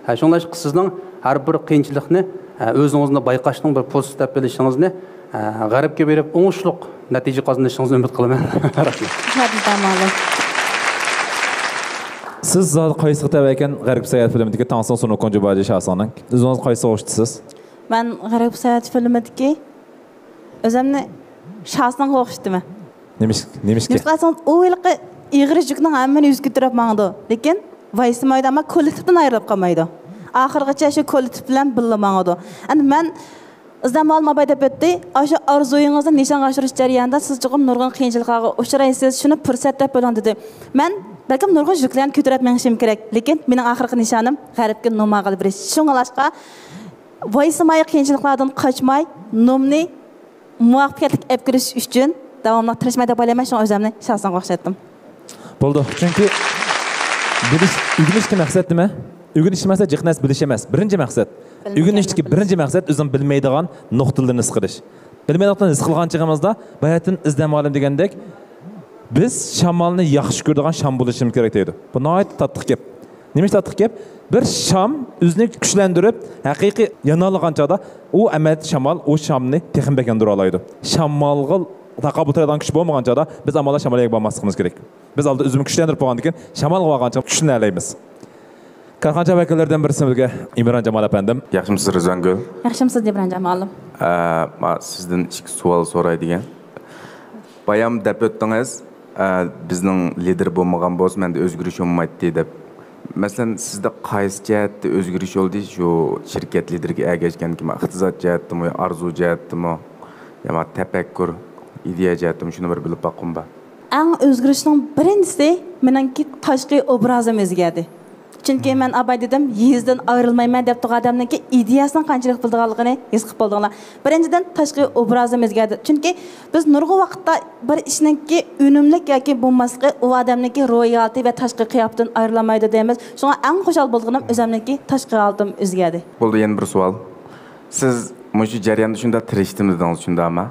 ھە، شۇڭلاشقا سىزنىڭ ھەر بىر قىيىنچىلىقنى، ھە، ئۆزىڭىزنى بايقاشنىڭ بىر پۇرسىتى دەپ بىلىشىڭىزنى، ھە، غەربكە بېرىپ ئوڭۇشلۇق نەتىجە قازىنىشىڭىزنى ئۈمىد قىلىمەن. رەھمەت. رەھمەت، مۇھتەرەم ئالىم. سىز زادى قايسىغا تەۋە ئىكەن، غەرب ساياھەت فىلىمىدىكى تاڭسىڭ سۇنۇقۇڭ جۇباجى شاسىڭنىڭ؟ ئۆزىڭىز قايسىغا ئوخشىتىسىز؟ مەن غەرب ساياھەت فىلىمىدىكى ئۆزۈمنى شاسىڭغا ئوخشىتىمەن. نېمىش-، نېمىشقا؟ نېمىشقا دېسىڭىز، ئۇ ھېلىقى ئېغىر يۈكنىڭ ھەممىنى ئۆزى كۆتۈرۈپ ماڭىدۇ. لېكىن ۋايسىمايدۇ، ئەمما كوللېكتىپتىن ئايرىلىپ قالمايدۇ. ئاخىرغىچە شۇ كوللېكتىپ بىلەن بىللە ماڭىدۇ. ئەمدى مەن ئىزدەم مۇئەللىم ئاباي دەپ ئۆتتى. ئاشۇ ئارزۇيىڭىزنى نىشانغا ئاشۇرۇش جەريانىدا سىز چوقۇم نۇرغۇن قىيىنچىلىقلارغا ئۇچرايسىز، شۇنى پۇرسەت دەپ بىلىڭ دېدى. مەن بەلكىم نۇرغۇن يۈكلەرنى كۆتۈرۈپ مېڭىشىم كېرەك، لېكىن مېنىڭ ئاخىرقى نىشانىم غەربكە نوم ئالغىلى بېرىش. شۇڭلاشقا ۋايسىماي، قىيىنچىلىقلاردىن قاچماي، نومنى مۇۋەپپەقىيەتلىك ئەپ كىرىش ئۈچۈن داۋاملىق تىرىشماي دەپ ئويلايمەن، شۇڭا ئۆزۈمنى شاھسانغا ئوخشاتتىم. بولدى. چۈنكى بىلىش، ئۆگىنىشتىكى مەقسەت نېمە؟ ئۆگىنىشتىكى مەقسەت جىق نەرسە بىلىش ئەمەس. بىرىنچى مەقسەت. بىلمىگەن ئۆگىنىشتىكى نەرسە بىرىنچى مەقسەت ئۆزۈڭ بىلمەيدىغان نۇقتىلىرىنى ھېس قىلىش. بىلمەيدىغان نۇقتىنى ھېس قىلغان چېغىمىزدا باياتىن ئىزدەم مۇئەللىم دېگەندەك، بىز شامالنى ياخشى كۆرىدىغان شام بولۇشىمىز كېرەك دەيدۇ. بۇ ناھايىتى تاتلىق گەپ. نېمىشقا تاتلىق گەپ؟ بىر شام ئۆزىنى كۈچلەندۈرۈپ، ھەقىقىي يانالىغان چاغدا ئۇ ئەمەلىيەتتە شامال ئۇ شامنى تېخىمۇ بەك ياندۇرۇۋالايدۇ. شامالغا تاقابىل تۇرايدىغان كۈچ بولمىغان چاغدا بىز ئامال شامالغا بارماسلىقىمىز كېرەك. بىز ئالدى ئۆزىمىزنى كۈچلەندۈرۈپ بولغاندىن كېيىن شامالغا بارغان چاغدا كۈچلىنەلەيمىز. كارخانىچى ۋەكىللىرىدىن بىرسى بىزگە ئىمران جامال ئەپەندىم. ياخشىمۇسىز رىزۋانگۈل؟ ياخشىمۇسىز دىبران جامالىم؟ ئە، ما سىزدىن ئىككى سوئال سوراي دېگەن. بايام دەپ ئۆتتىڭىز، ئە، بىزنىڭ لىدېر بولمىغان بولسا مەندە ئۆزگىرىش بولمايتتى دەپ. مەسىلەن، سىزدە قايسى جەھەتتە ئۆزگىرىش بولدى؟ شۇ شىركەت لىدېرىگە ئەگەشكەندىن كېيىن ئىقتىساد جەھەتتىمۇ، ئارزۇ جەھەتتىمۇ، يا تەپەككۇر، ئىدىيە جەھەتتىمۇ؟ شۇنى بىر بىلىپ باققۇم بار. ئەڭ ئۆزگىرىشنىڭ بىرىنچىسى مېنىڭكى تاشقى ئوبرازىم ئۆزگەردى. چۈنكى مەن ئاباي دېدىم، يېزىدىن ئايرىلمايمەن دەپ تۇرغان ئادەمنىڭكى ئىدىيەسىنىڭ قانچىلىك بولىدىغانلىقىنى ھېس قىلىپ بولدۇڭلار. بىرىنچىدىن، تاشقى ئوبرازىم ئۆزگەردى. چۈنكى بىز نۇرغۇن ۋاقىتتا بىر ئىشنىڭكى ئۈنۈملۈك ياكى بولماسلىقى ئۇ ئادەمنىڭكى روھىياتى ۋە تاشقى قىياپىتىدىن ئايرىلالمايدۇ دەيمىز. شۇڭا ئەڭ خۇشال بولغىنىم ئۆزۈمنىڭكى تاشقى ھالىتىم ئۆزگەردى. بولدى، يەنە بىر سوئال. سىز مۇشۇ جەرياندا شۇنداق تىرىشتىم دېدىڭىز، شۇنداقمۇ؟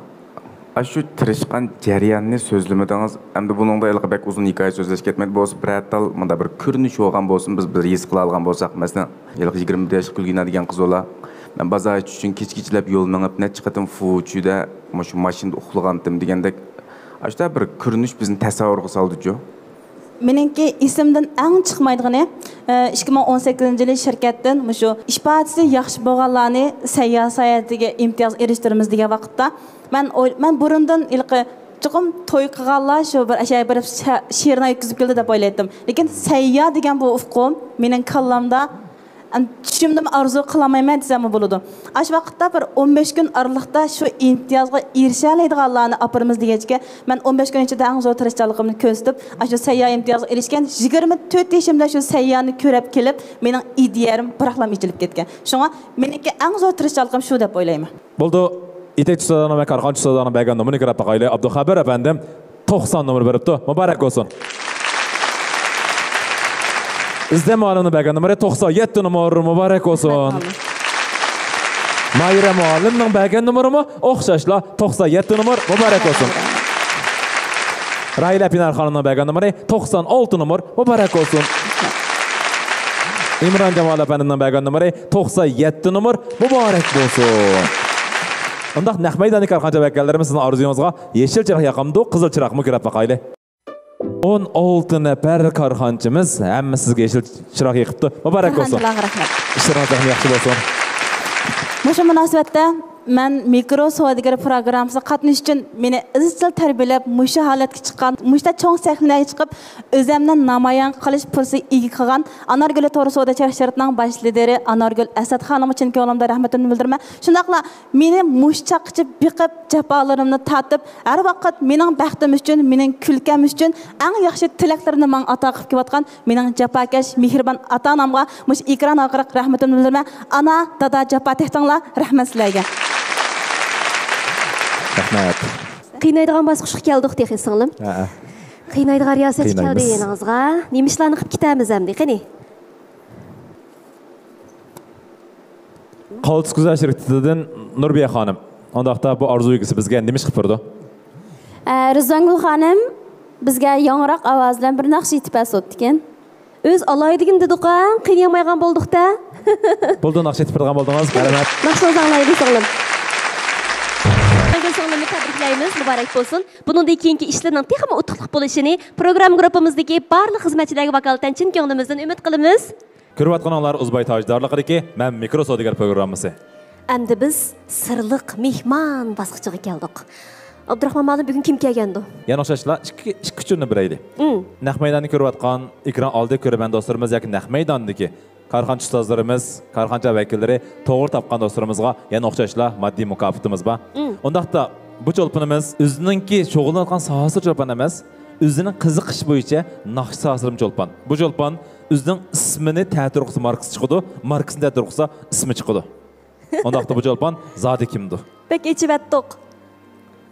ئاشۇ تىرىشقان جەرياننى سۆزلىمىدىڭىز. ئەمدى بۇنىڭدا ھېلىقى بەك ئۇزۇن ھېكايە سۆزلەشكە كەتمەيدۇ. بولسا بىرەر تال مۇنداق بىر كۆرۈنۈش بولغان بولسۇن، بىز بىر ھېس قىلالىغان بولساق. مەسىلەن، ھېلىقى يىگىرمە بىر ياشلىق گۈلگۈنە دېگەن قىز بالا، مەن بازار ئېچىش ئۈچۈن كېچىكىچىلەپ يول مېڭىپ، نەچچە قېتىم فۇچۈدە مۇشۇ ماشىنىدا ئۇخلىغانتىم دېگەندەك، ئاشۇنداق بىر كۆرۈنۈش بىزنى تەسەۋۋۇرغا سالدىچۇ. مېنىڭكى ئېسىمدىن ئەڭ چىقمايدىغىنى، ئە، ئىككى مىڭ ئون سەككىزىنچى يىلى شىركەتتىن مۇشۇ ئىپادىسى ياخشى بولغانلارنى سەيياھ ساياھىتىگە ئىمتىياز ئېرىشتۈرىمىز دېگەن ۋاقىتتا، مەن ئوي-، مەن بۇرۇندىن ھېلىقى چوقۇم توي قىلغانلار شۇ بىر ئەشەگە بېرىپ شە-، شېرىنا يەتكۈزۈپ كېلىدۇ دەپ ئويلايتتىم. لېكىن سەيياھ دېگەن بۇ ئۇقۇم مېنىڭ كاللامدا ئەن-، چۈشۈمدىمۇ ئارزۇ قىلالمايمەن دېسەممۇ بولىدۇ. ئاشۇ ۋاقىتتا بىر ئون بەش كۈن ئارىلىقتا شۇ ئىمتىيازغا ئېرىشەلەيدىغانلارنى ئاپىرىمىز دېگەچكە، مەن ئون بەش كۈن ئىچىدە ئەڭ زور تىرىشچانلىقىمنى كۆرسىتىپ، ئاشۇ سەيياھ ئىمتىيازغا ئېرىشكەن يىگىرمە تۆت يېشىمدا شۇ سەيياھنى كۆرۈپ كېلىپ، مېنىڭ ئىدىيەم بىراقلا ئېچىلىپ كەتكەن. شۇڭا مېنىڭكى ئەڭ زور تىرىشچانلىقىم شۇ دەپ ئويلايمەن. بولدى. يېتەكچى ئۇستازلارنىڭ ۋە كارخانىچى ئۇستازلارنىڭ بەرگەن نومۇرىنى كۆرۈپ باقايلى. ئابدۇخەبىر ئەپەندىم، توقسان نومۇر بېرىپتۇ. مۇبارەك بولسۇن. ئىزدەم مۇئەللىمنىڭ بەرگەن نومۇرى توقسان يەتتە نومۇر. مۇبارەك بولسۇن. ماھىرە مۇئەللىمنىڭ بەرگەن نومۇرىمۇ ئوخشاشلا توقسان يەتتە نومۇر. مۇبارەك بولسۇن. راھىلە پىنار خانىمنىڭ بەرگەن نومۇرى توقسان ئالتە نومۇر. مۇبارەك بولسۇن. ئىمران جامال ئەپەندىمنىڭ بەرگەن نومۇرى توقسان يەتتە نومۇر. مۇبارەك بولسۇن. ئۇنداق نەق مەيداندىكى كارخانىچى ۋەكىللىرىمىز سىزنىڭ ئارزۇيىڭىزغا يېشىل چىراغ ياقامدۇ، قىزىل چىراغمۇ كۆرۈپ باقايلى. ئون ئالتە نەپەر كارخانىچىمىز ھەممە سىزگە يېشىل چىراغ يېقىپتۇ. مۇبارەك بولسۇن. كارخانىچىلارغا رەھمەت. ئىشلىرىڭىز تېخىمۇ ياخشى بولسۇن. مۇشۇ مۇناسىۋەتتە مەن مىكرو سودىگەر پروگراممىسىغا قاتنىشىش ئۈچۈن مېنى ئىزچىل تەربىيەلەپ، مۇشۇ ھالەتكە چىققان، مۇشۇنداق چوڭ سەھنىلەرگە چىقىپ، ئۆزۈمنى نامايان قىلىش پۇرسىتىگە ئىگە قىلغان ئانارگۈل تور سودا چەك شىركىتىنىڭ باش لىدىرى ئانارگۈل ئەسەت خانىمغا چىن كۆڭلۈمدىن رەھمىتىمنى بىلدۈرىمەن. شۇنداقلا مېنى مۇشۇ چاغقىچە بېقىپ، جاپالىرىمنى تارتىپ، ھەر ۋاقىت مېنىڭ بەختىم ئۈچۈن، مېنىڭ كۈلكەم ئۈچۈن ئەڭ ياخشى تىلەكلىرىنى ماڭا ئاتا قىلىپ كېلىۋاتقان مېنىڭ جاپاكەش، مېھرىبان ئاتا-ئانامغا مۇشۇ ئېكران ئارقىلىق رەھمىتىمنى بىلدۈرىمەن. ئانا، دادا، جاپا تەكتىڭلار، رەھمەت سىلەرگە. رەھمەت. قىينايدىغان باسقۇچقا كەلدۇق تېخى، سىڭلىم. ھەئە. قىينايدىغان رىياسەتچى كەلدى قىينايمىز. يېنىڭىزغا. نېمە ئىشلارنى قىلىپ كېتەمىز ئەمدى؟ قېنى. قالتىس گۈزەل شىركىتىدىن نۇربىيە خانىم. ئۇنداقتا بۇ ئارزۇ ئىگىسى بىزگە نېمە ئىش قىلىپ بېرىدۇ؟ ئە، رىزۋانگۈل خانىم بىزگە ياڭراق ئاۋاز بىلەن بىر ناخشا ئېيتىپ بەرسە بوپتىكەن. ئۆزى ئالاي دېگىن دېدۇق-ھە، قىينىيالمايدىغان بولدۇق-دە. بولدى، ناخشا ئېيتىپ بېرىدىغان بولدىڭىز. مەرھەمەت. ناخشىڭىزنى ئاڭلايلى، سىڭلىم. رىزۋانگۈل سىڭلىمنى تەبرىكلەيمىز، مۇبارەك بولسۇن. بۇنىڭدىن كېيىنكى ئىشلىرىنىڭ تېخىمۇ ئۇتۇقلۇق بولۇشىنى پروگرامما گۇرۇپپىمىزدىكى بارلىق خىزمەتچىلەرگە ۋاكالىتەن چىن كۆڭلىمىزدىن ئۈمىد قىلىمىز. كۆرۈۋاتقىنىڭلار ئۇزباي تاجدارلىقىدىكى مەن مىكرو سودىگەر پروگراممىسى. ئەمدى بىز سىرلىق مېھمان باسقۇچىغا كەلدۇق. ئابدۇراخمان مۇئەللىم، بۈگۈن كىم كەلگەندۇ؟ يەنە ئوخشاشلا ئىككى، ئىككى ئۈچىنى بېرەيلى. ئۇم. نەق مەيداننى كۆرۈۋاتقان ئېكران ئالدى كۆرۈرمەن دوستلىرىمىز ياكى نەق مەيداندىكى كارخانىچى ئۇستازلىرىمىز، كارخانىچى ۋەكىللىرى توغرا تاپقان دوستلىرىمىزغا يەنە ئوخشاشلا ماددىي مۇكاپاتىمىز بار. مم. ئۇنداقتا بۇ چولپىنىمىز ئۆزىنىڭكى شۇغۇللىنىۋاتقان ساھەسى چولپان ئەمەس، ئۆزىنىڭ قىزىقىش بويىچە ناخشا ساھەسىدىمۇ چولپان. بۇ چولپان ئۆزىنىڭ ئىسمىنى تەتۈر قىلسا ماركىسى چىقىدۇ، ماركىسىنى تەتۈر قىلسا ئىسمى چىقىدۇ. ئۇنداقتا بۇ چولپان زادى كىمدۇ؟ بەك ئېچىۋەتتۇق.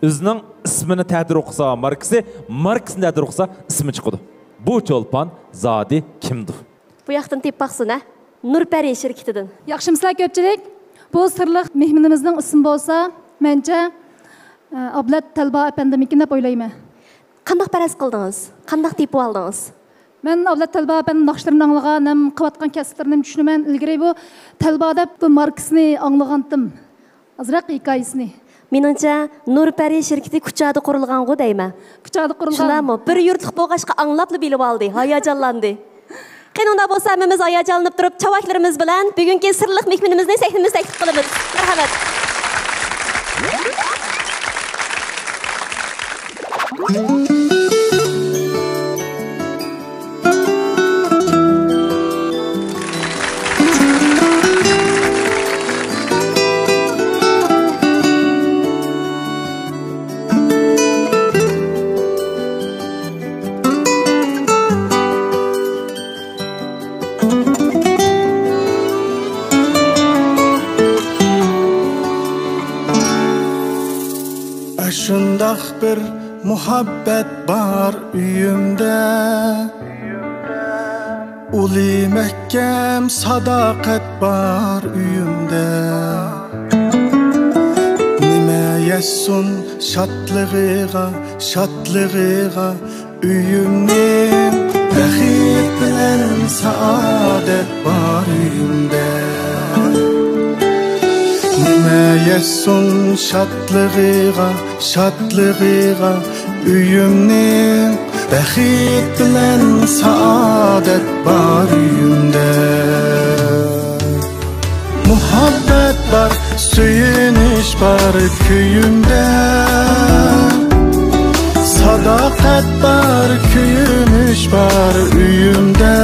ئۆزىنىڭ ئىسمىنى تەتۈر قىلسا ماركىسى، ماركىسىنى تەتۈر قىلسا ئىسمى چىقىدۇ. بۇ چولپان زادى كىمدۇ؟ بۇ ياقتىن تېپىپ باقسۇن، ھە؟ نۇرپەرى شىركىتىدىن. ياخشىمۇسىلەر كۆپچىلىك؟ بۇ سىرلىق مېھمىنىمىزنىڭ ئىسمى بولسا، مەنچە، ئە، ئابلەت تەلبا ئەپەندىمىكىن دەپ ئويلايمەن. قانداق پەرەز قىلدىڭىز؟ قانداق تېپىۋالدىڭىز؟ مەن ئابلەت تەلبا ئەپەندىنىڭ ناخشىلىرىنى ئاڭلىغان ھەم قىلىۋاتقان كەسىپلىرىنى چۈشىنىمەن. ئىلگىرى بۇ تەلبا دەپ بۇ ماركىسىنى ئاڭلىغانتىم. ئازراق ھېكايىسىنى. مېنىڭچە، نۇرپەرى شىركىتى كۇچادا قۇرۇلغانغۇ دەيمەن. كۇچادا قۇرۇلغان. شۇنداقمۇ؟ بىر يۇرتلۇق بولغاچقا ئاڭلاپلا بىلىۋالدى، ھاياجانلاندى. قېنى، ئۇنداق بولسا، ھەممىمىز ھاياجانلىنىپ تۇرۇپ، چاۋاكلىرىمىز بىلەن بۈگۈنكى سىرلىق مېھمىنىمىزنى سەھنىمىزگە تەكلىپ قىلىمىز. مەرھەمەت. ئاشۇنداق بىر مۇھەببەت بار ئۆيۈمدە، ئۇلى مەھكەم ساداقەت بار ئۆيۈمدە. نېمە يەتسۇن شادلىقىغا، شادلىقىغا، ئۆيۈمنىڭ بەخت بىلەن سائادەت بار ئۆيۈمدە. نېمە يەتسۇن شادلىقىغا، شادلىقىغا، ئۆيۈمنىڭ بەخت بىلەن سائادەت بار ئۆيۈمدە. مۇھەببەت بار، سۆيۈنۈش بار كۆيۈمدە. ساداقەت بار، كۆيۈنۈش بار ئۆيۈمدە.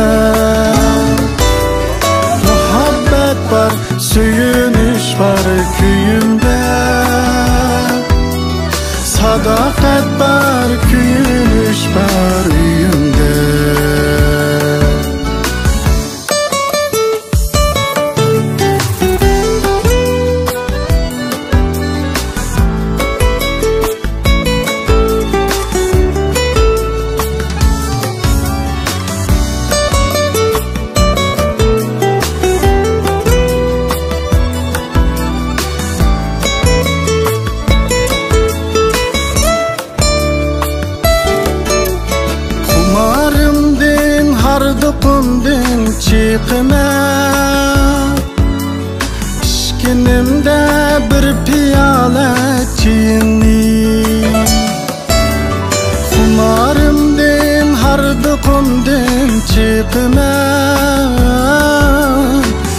مۇھەببەت بار، سۆيۈنۈش بار كۆيۈمدە. ساداقەت بار، كۆيۈنۈش بار ئۆيۈمدە. خۇمارىمدىن، ھاردۇقۇمدىن چىقىمەن. ئىچكىنىمدە بىر پىيالە چېيىڭنى. خۇمارىمدىن، ھاردۇقۇمدىن چىقىمەن.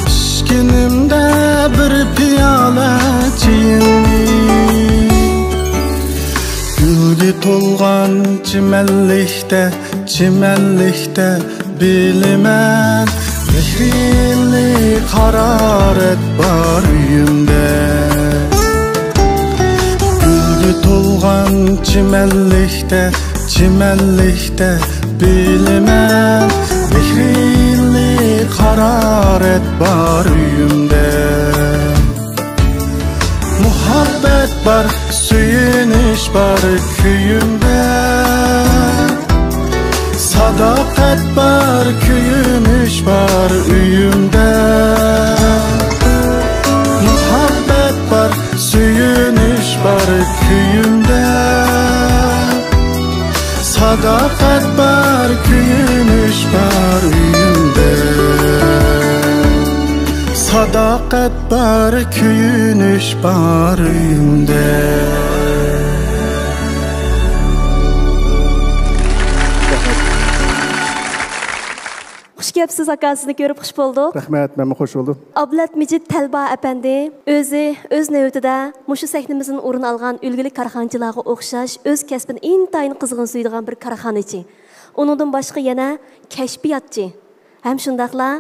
ئىچكىنىمدە بىر پىيالە چېيىڭنى. گۈلگە تولغان چىمەنلىكتە، چىمەنلىكتە بىلىمەن، مېھرىلىك ھارارەت بار ئۆيۈمدە. گۈلگە تولغان چىمەنلىكتە، چىمەنلىكتە بىلىمەن، مېھرىلىك ھارارەت بار ئۆيۈمدە. مۇھەببەت بار، سۆيۈنۈش بار كۆيۈمدە. ساداقەت بار، كۆيۈنۈش بار ئۆيۈمدە. مۇھەببەت بار، سۆيۈنۈش بار كۆيۈمدە. ساداقەت بار، كۆيۈنۈش بار ئۆيۈمدە. ساداقەت بار، كۆيۈنۈش بار ئۆيۈمدە. خۇش كەپسىز ئاكا، سىزنى كۆرۈپ خۇش بولدۇق. رەھمەت، مەنمۇ خۇش بولدۇم. ئابلەت مىجىت تەلبا ئەپەندى ئۆزى ئۆز نۆۋىتىدە مۇشۇ سەھنىمىزدىن ئورۇن ئالغان ئۈلگىلىك كارخانىچىلارغا ئوخشاش ئۆز كەسپىنى ئىنتايىن قىزغىن سۆيىدىغان بىر كارخانىچى. ئۇنىڭدىن باشقا يەنە كەشپىياتچى ھەم شۇنداقلا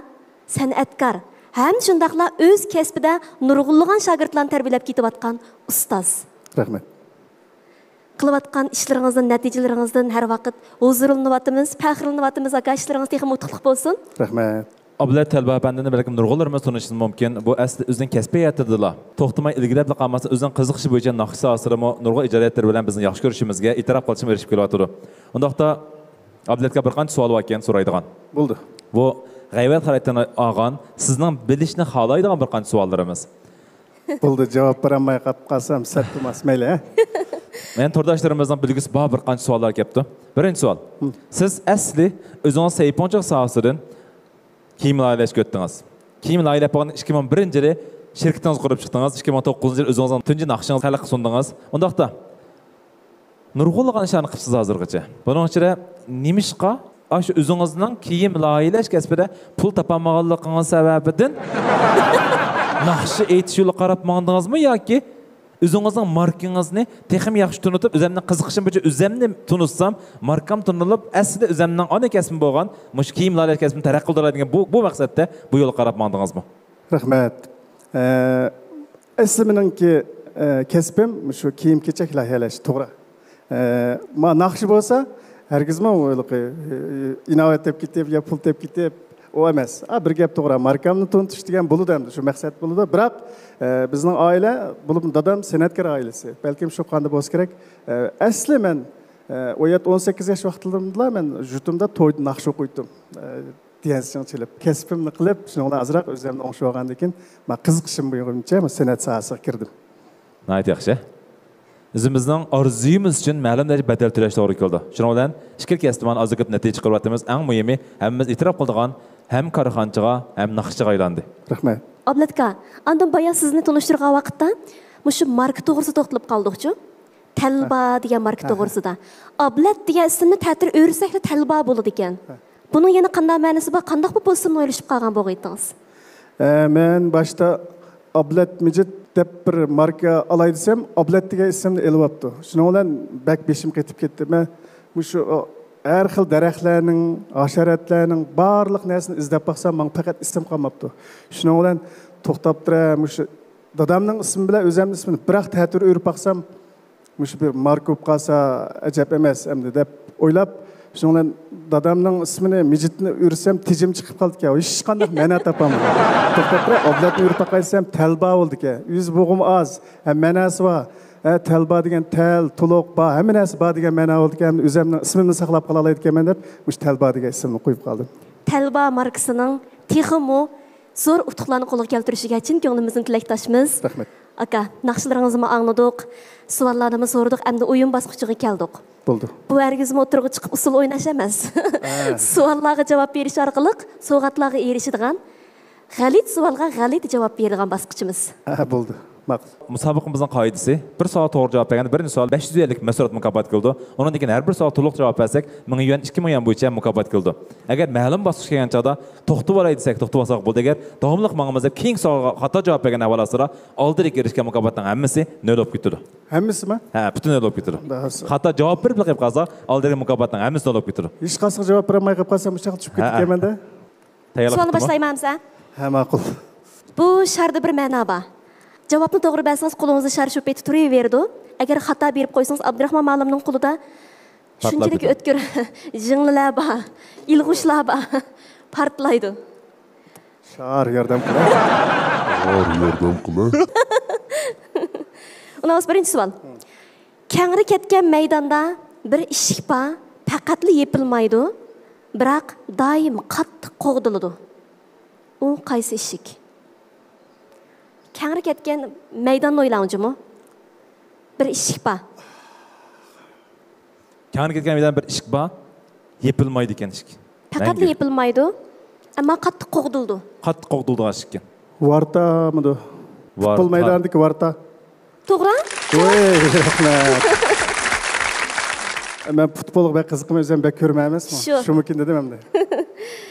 سەنئەتكار ھەم شۇنداقلا ئۆز كەسپىدە نۇرغۇنلىغان شاگىرتلارنى تەربىيەلەپ كېتىۋاتقان ئۇستاز. رەھمەت. قىلىۋاتقان ئىشلىرىڭىزدىن، نەتىجىلىرىڭىزدىن ھەر ۋاقىت ھۇزۇرلىنىۋاتىمىز، پەخىرلىنىۋاتىمىز ئاكا، ئىشلىرىڭىز تېخىمۇ ئۇتۇقلۇق بولسۇن. رەھمەت. ئابلەت تەلۋا ئەپەندىنى بەلكىم نۇرغۇنلىرىمىز تونۇشىمىز مۇمكىن. بۇ ئەسلى ئۆزىنىڭ كەسپىي ھاياتىدىلا توختىماي ئىلگىرىلەپلا قالماستىن، ئۆزىنىڭ قىزىقىشى بويىچە ناخشا ساھەسىدىمۇ نۇرغۇن ئىجادىيەتلىرى بىلەن بىزنىڭ ياخشى كۆرۈشىمىزگە، ئېتىراپ قىلىشىمىزغا ئېرىشىپ كېلىۋاتىدۇ. ئۇنداقتا ئابلەتكە بىر قانچە سوئال باركەن سورايدىغان. بولدى. بۇ غەيۋەت خاراكتېرىنى ئالغان، سىزنىڭ بىلىشنى خالايدىغان بىر قانچە سوئاللىرىمىز. بولدى، جاۋاب بېرەلمەي قاپ قالسام سەت بولماس، مەيلى، ھە؟ يەنە تورداشلىرىمىزنىڭ بىلگۈسى بار بىر قانچە سوئاللار كەپتۇ. بىرىنچى سوئال. سىز ئەسلى ئۆزىڭىز سەيپۇڭچىلىق ساھەسىدىن كىيىم لايىھەلەشكە ئۆتتىڭىز. كىيىم لايىھەلەپ بولغان ئىككى مىڭ بىرىنچى يىلى شىركىتىڭىزنى قۇرۇپ چىقتىڭىز. ئىككى مىڭ توققۇزىنچى يىلى ئۆزىڭىزنىڭ تۇنجى ناخشىڭىزنى خەلققە سۇندىڭىز. ئۇنداقتا، نۇرغۇنلىغان ئىشلارنى قىپسىز ھازىرغىچە. بۇنىڭ ئىچىدە نېمىشقا ئاشۇ ئۆزىڭىزنىڭ كىيىم لايىھەلەش كەسپىدە پۇل تاپالمىغانلىقىڭىز سەۋەبىدىن ناخشا ئېيتىش يولىغا قاراپ ماڭدىڭىزمۇ ياكى ئۆزىڭىزنىڭ ماركىڭىزنى تېخىمۇ ياخشى تونۇتۇپ، ئۆزەمنىڭ قىزىقىشىم بويىچە ئۆزەمنى تونۇتسام، ماركام تونۇلۇپ، ئەسلىدە ئۆزەمنىڭ ئانا كەسپىم بولغان مۇشۇ كىيىم لايىھەلەش كەسپىنى تەرەققىي قىلدۇراي دېگەن بۇ، بۇ مەقسەتتە بۇ يولغا قاراپ ماڭدىڭىزمۇ؟ رەھمەت. ئە، ئەسلى مېنىڭكى، ئە، كەسپىم مۇشۇ كىيىم-كېچەك لايىھەلەش، توغرا. ئە، ما ناخشا بولسا، ھەرگىزمۇ ھېلىقى، ئە، ئىناۋەت دەپ كېتىپ يا پۇل دەپ كېتىپ، ئۇ ئەمەس. ئا، بىر گەپ توغرا، ماركامنى تونۇتۇش دېگەن بولىدۇ ئەمدى، شۇ مەقسەت بولىدۇ. بىراق، ئە، بىزنىڭ ئائىلە، بولۇپمۇ دادام سەنئەتكار ئائىلىسى. بەلكىم شۇ قاندا بولسا كېرەك. ئە، ئەسلى مەن، ئە، ئون يەتتە، ئون سەككىز ياش ۋاقىتلىرىمدىلا مەن يۇرتۇمدا تويدا ناخشا ئوقۇيتتۇم. ئە، دىيەنسىڭ چېلىپ، كەسپىمنى قىلىپ، شۇنىڭ بىلەن ئازراق ئۆزۈمنى ئوڭشىۋالغاندىن كېيىن، مانا قىزىقىشىم بويىچە مۇشۇ سەنئەت ساھەسىگە كىردىم. ناھايىتى ياخشى. ئۆزىمىزنىڭ ئارزۇيىمىز ئۈچۈن مەلۇم دەرىجىدە بەدەل تۆلەش توغرا كېلىدۇ. شۇنىڭ بىلەن ئىككىلا كەسىپتە مانا ئازراق كۆپ نەتىجە چىقىرىۋاتىمىز. ئەڭ مۇھىمى، ھەممىمىز ئېتىراپ قىلىدىغان ھەم كارخانىچىغا، ھەم ناخشىچىغا ئايلاندى. رەھمەت. ئابلەتكا، ئاندىن بايا سىزنى تونۇشتۇرغان ۋاقىتتا مۇشۇ ماركا توغرىسىدا توختىلىپ قالدۇقچۇ؟ تەلۋا دېگەن ماركا توغرىسىدا. ئابلەت دېگەن ئىسىمنى تەتۈر ئۆرۈسەكلا تەلۋا بولىدىكەن. بۇنىڭ يەنە قانداق مەنىسى بار، قانداق بولۇپ بۇ ئىسىمنى ئويلىشىپ قالغان بولغىيتىڭىز؟ ئە، مەن باشتا ئابلەت مىجىت دەپ بىر ماركا ئالاي دېسەم، ئابلەت دېگەن ئىسىمنى ئېلىۋاپتۇ. شۇنىڭ بىلەن بەك بېشىم قېتىپ كەتتى. مەن مۇشۇ، ئە، ھەر خىل دەرەخلەرنىڭ، ھاشاراتلارنىڭ بارلىق نەرسىنى ئىزدەپ باقسام، ماڭا پەقەت ئىسىم قالماپتۇ. شۇنىڭ بىلەن توختاپ تۇرە، مۇشۇ دادامنىڭ ئىسمى بىلەن ئۆزەمنىڭ ئىسمىنى بىراق تەتۈر ئۆرۈپ باقسام، مۇشۇ بىر ماركا بولۇپ قالسا ئەجەب ئەمەس ئەمدى دەپ ئويلاپ، شۇنىڭ بىلەن دادامنىڭ ئىسمىنى مىجىتنى ئۆرسەم تېجىم چىقىپ قالىدىكەن، ھېچقانداق مەنە تاپالمىدىم. توختاپ تۇرە، ئابلەتنى ئۆرۈپ باقاي دېسەم تەلبا بولىدىكەن. ئۆزى بوغۇمى ئاز، ھە، مەناسى بار. ھە، تەلبا دېگەن تەل، تولۇق، با، ھەممە نەرسە بار دېگەن مەنا بولىدىكەن. ئۆزەمنىڭ ئىسمىمنى ساقلاپ قالالايدىكەنمەن دەپ مۇشۇ تەلبا دېگەن ئىسىمنى قويۇپ قالدىم. تەلبا ماركىسىنىڭ تېخىمۇ زور ئۇتۇقلارنى قولغا كەلتۈرۈشىگە چىن كۆڭلىمىزدىن تىلەكداشمىز. رەھمەت. ئاكا، ناخشىلىرىڭىزنىمۇ ئاڭلىدۇق، سوئاللارنىمۇ سورىدۇق، ئەمدى ئويۇن باسقۇچىغا كەلدۇق. بولدى. بۇ ھەرگىزمۇ ئوتتۇرىغا چىقىپ ئۇسسۇل ئويناش ئەمەس. ھە. سوئاللارغا جاۋاب بېرىش ئارقىلىق سوۋغاتلارغا ئېرىشىدىغان، غەلىتە سوئالغا غەلىتە جاۋاب بېرىدىغان باسقۇچىمىز. ھە، بولدى. ماقۇل. مۇسابىقىمىزنىڭ قائىدىسى، بىر سوئال توغرا جاۋاب بەرگەندە بىرىنچى سوئال بەش يۈز يۈەنلىك مەھسۇلات مۇكاپاتى كېلىدۇ. ئۇنىڭدىن كېيىن ھەر بىر سوئال تولۇق جاۋاب بەرسەك، مىڭ يۈەن، ئىككى مىڭ يۈەن بويىچە مۇكاپات كېلىدۇ. ئەگەر مەلۇم باسقۇچ كەلگەن چاغدا توختىۋالاي دېسەك، توختىۋالساق بولىدۇ. ئەگەر داۋاملىق ماڭىمىز دەپ كېيىنكى سوئالغا خاتا جاۋاب بەرگەن ئەھۋال ئاستىدا ئالدىدىكى ئېرىشكەن مۇكاپاتنىڭ ھەممىسى نۆل بولۇپ كېتىدۇ. ھەممىسىمۇ؟ ھە، پۈتۈن نۆل بولۇپ كېتىدۇ. خاتا جاۋاب بېرىپلا قېلىپ قالسا، ئالدىدىكى مۇكاپاتنىڭ ھەممىسى نۆل بولۇپ كېتىدۇ. ھېچقايسىغا جاۋاب بېرەلمەي قېلىپ قالسام، مۇشۇ چاغدا چۈشۈپ كېتىدىكەنمەن-دە. تەييارلىق سوئالنى باشلايمەنمىسە؟ ھە، ماقۇل. بۇ شاردا بىر مەنا بار. جاۋابنى توغرا بەرسىڭىز، قولىڭىزدا شار شۇ پېتى تۇرۇۋېرىدۇ. ئەگەر خاتا بېرىپ قويسىڭىز، ئابدۇراخمان مالىمنىڭ قولىدا شۇنچىلىك ئۆتكۈر ژىڭلىلەر بار، ئىلغۇچلار بار، پارتلايدۇ. شار ياردەم قىلە. شار ياردەم قىلە. ئۇنىڭ بىرىنچى سوئال. كەڭرى كەتكەن مەيداندا بىر ئىشىك بار، پەقەتلا يېپىلمايدۇ، بىراق دائىم قاتتىق قوغدىلىدۇ. ئۇ قايسى ئىشىك؟ كەڭرى كەتكەن مەيداننى ئويلاڭ جۇمۇ. بىر ئىشىك بار. كەڭرى كەتكەن مەيداندا بىر ئىشىك بار. يېپىلمايدىكەن ئىشىك. پەقەتلا يېپىلمايدۇ، ئەمما قاتتىق قوغدىلىدۇ. قاتتىق قوغدىلىدىغان ئىشىككەن. ۋارتامىدۇ؟ ۋارتا. پۇتبول مەيدانىدىكى ۋارتا. توغرا؟ ۋوي، رەھمەت. مەن پۇتبولغا بەك قىزىقىمەن، ئۆزۈم بەك كۆرمەن ئەمەسمۇ. شۇ. شۇمىكىن دېدىم ئەمدى.